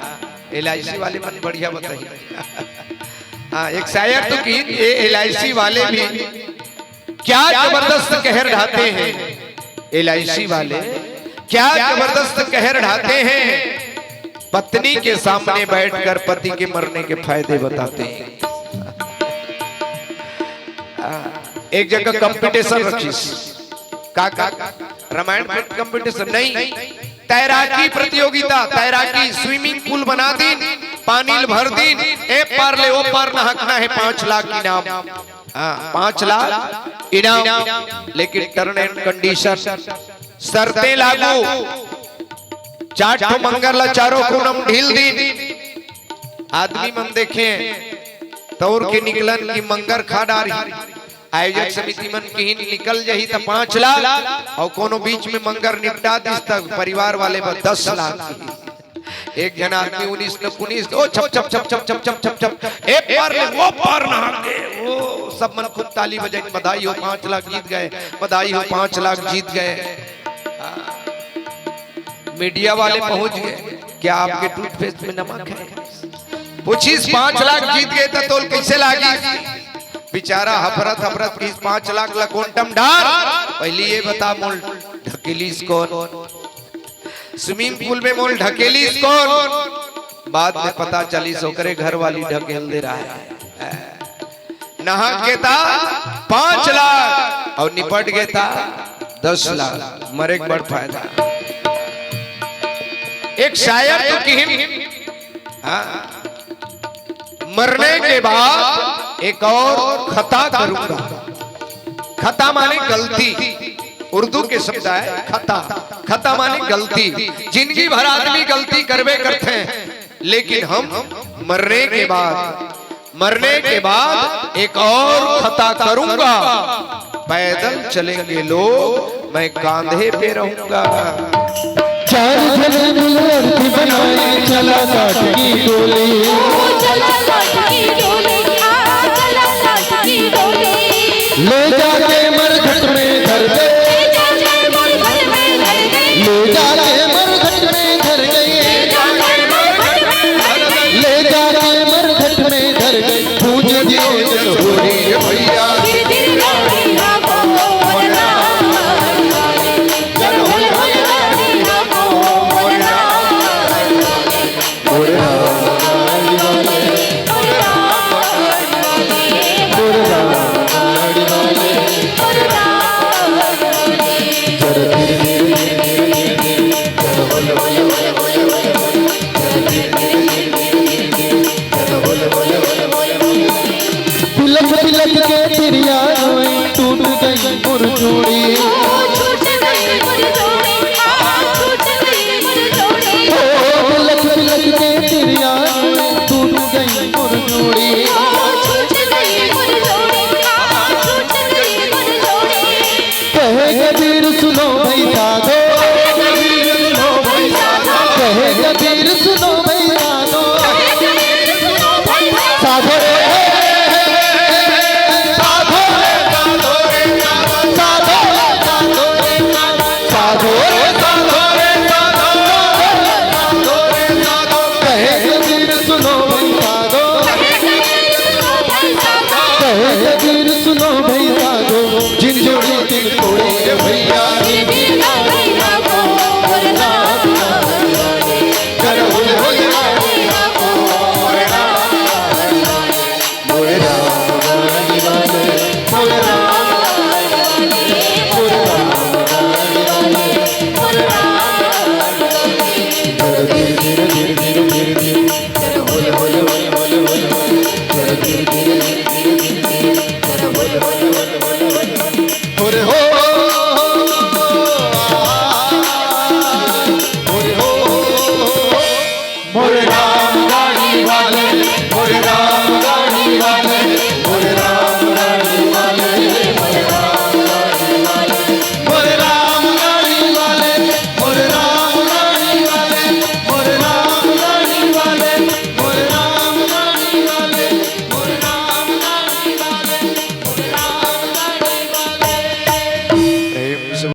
L I C वाले मन बढ़िया बताही। हाँ, एक शायर तो किहिन, ये L I C वाले भी क्या जबरदस्त कहर ढाते हैं, L I C वाले क्या जबरदस्त कहर ढाते हैं, पत्नी के सामने बैठकर पति के मरने के फायदे बताते हैं। एक जगह competition रखिस, का, का, रामायण competition नहीं, तैराकी प्रतियोगिता, तैराकी, swimming pool बना दिन, पानी ल भर दिन, ए पार ले ओ पार नहकना हे, पांच लाख इनाम। हाँ, पांच लाख इनाम, लेकिन term and condition, शर्तें लागू। चार ठो मंगर ला चारों कोना म ढील दिन। आदमी मन देखे, तौर के निकलन कि मंगर खा डारही। आयोजक समिति मन किहिन निकल जाही त पांच लाख, अउ कोनो बीच में मंगर निपटा दिस त परिवार वाले बर दस लाख। एक झन आदमी उन्नीस न पुनीस, ओ छप छप छप छप छप छप छप छप, ए पार ले ओ पार नहा के, ओ सब मन खूब ताली बजाइन, बधाई हो, पांच लाख जीत गए, बधाई हो, पांच लाख जीत गए। मीडिया वाले पहुंच गए, क्या आपके टूथपेस्ट में नमक है? पूछिस, पांच लाख जीत गए त तोल कैसे लागिस? बेचारा हफरत हफरत किहिस, पांच लाख ला quantum डार, पहली ये बता मोल ढकेलिस कौन? Swimming pool में मोल ढकेलिस कौन? बाद में पता चलिस ओकरे घर वाली ढकेल दे रहा है। नहा के ता पांच लाख अउ निपट गे ता दस लाख, मरे के बड़ फायदा। एक शायर तो किहिन, हाँ, मरने के बाद एक और खता करूंगा। खता माने गलती, उर्दू के शब्द है खता। खता माने गलती। जिंदगी भर आदमी गलती करबे करथे, लेकिन हम मरने के बाद, मरने के बाद एक और खता करूंगा। पैदल चलेंगे लोग, मैं कांधे पे रहूंगा। चार जने मिल अर्थी बनाए, चला काट की गोली। ओ चला काट की गोली, आ चला काट की गोली। ले जाके मरघट में धर दे। ले जाके मरघट में धर दे। ले जाके मरघट में धर गई। ले जाके मरघट में धर गई। ले जाके मरघट में धर गई। पूछ दियो जब हो रही है भैया। गिर गिर गाड़ी ना को ना। बिलख बिलख के तिरिया रोई, टूट गई मोर जोड़ी। ओ, छूट गई मोर जोड़ी, आ, छूट गई मोर जोड़ी। ओ, बिलख बिलख के तिरिया रोई, टूट गई मोर जोड़ी। ओ, छूट गई मोर जोड़ी, आ, छूट गई मोर जोड़ी। कहे कबीर सुनो भाई साधो। कहे कबीर सुनो भाई साधो। कहे कबीर सुनो भाई साधो। साधो रे, साधो रे, साधो रे, साधो रे, साधो रे, साधो रे, साधो रे, साधो रे, साधो। कहे कबीर सुनो भाई साधो। कहे कबीर सुनो भाई साधो। जिन जोड़ी तिन तोड़ी रे भैया।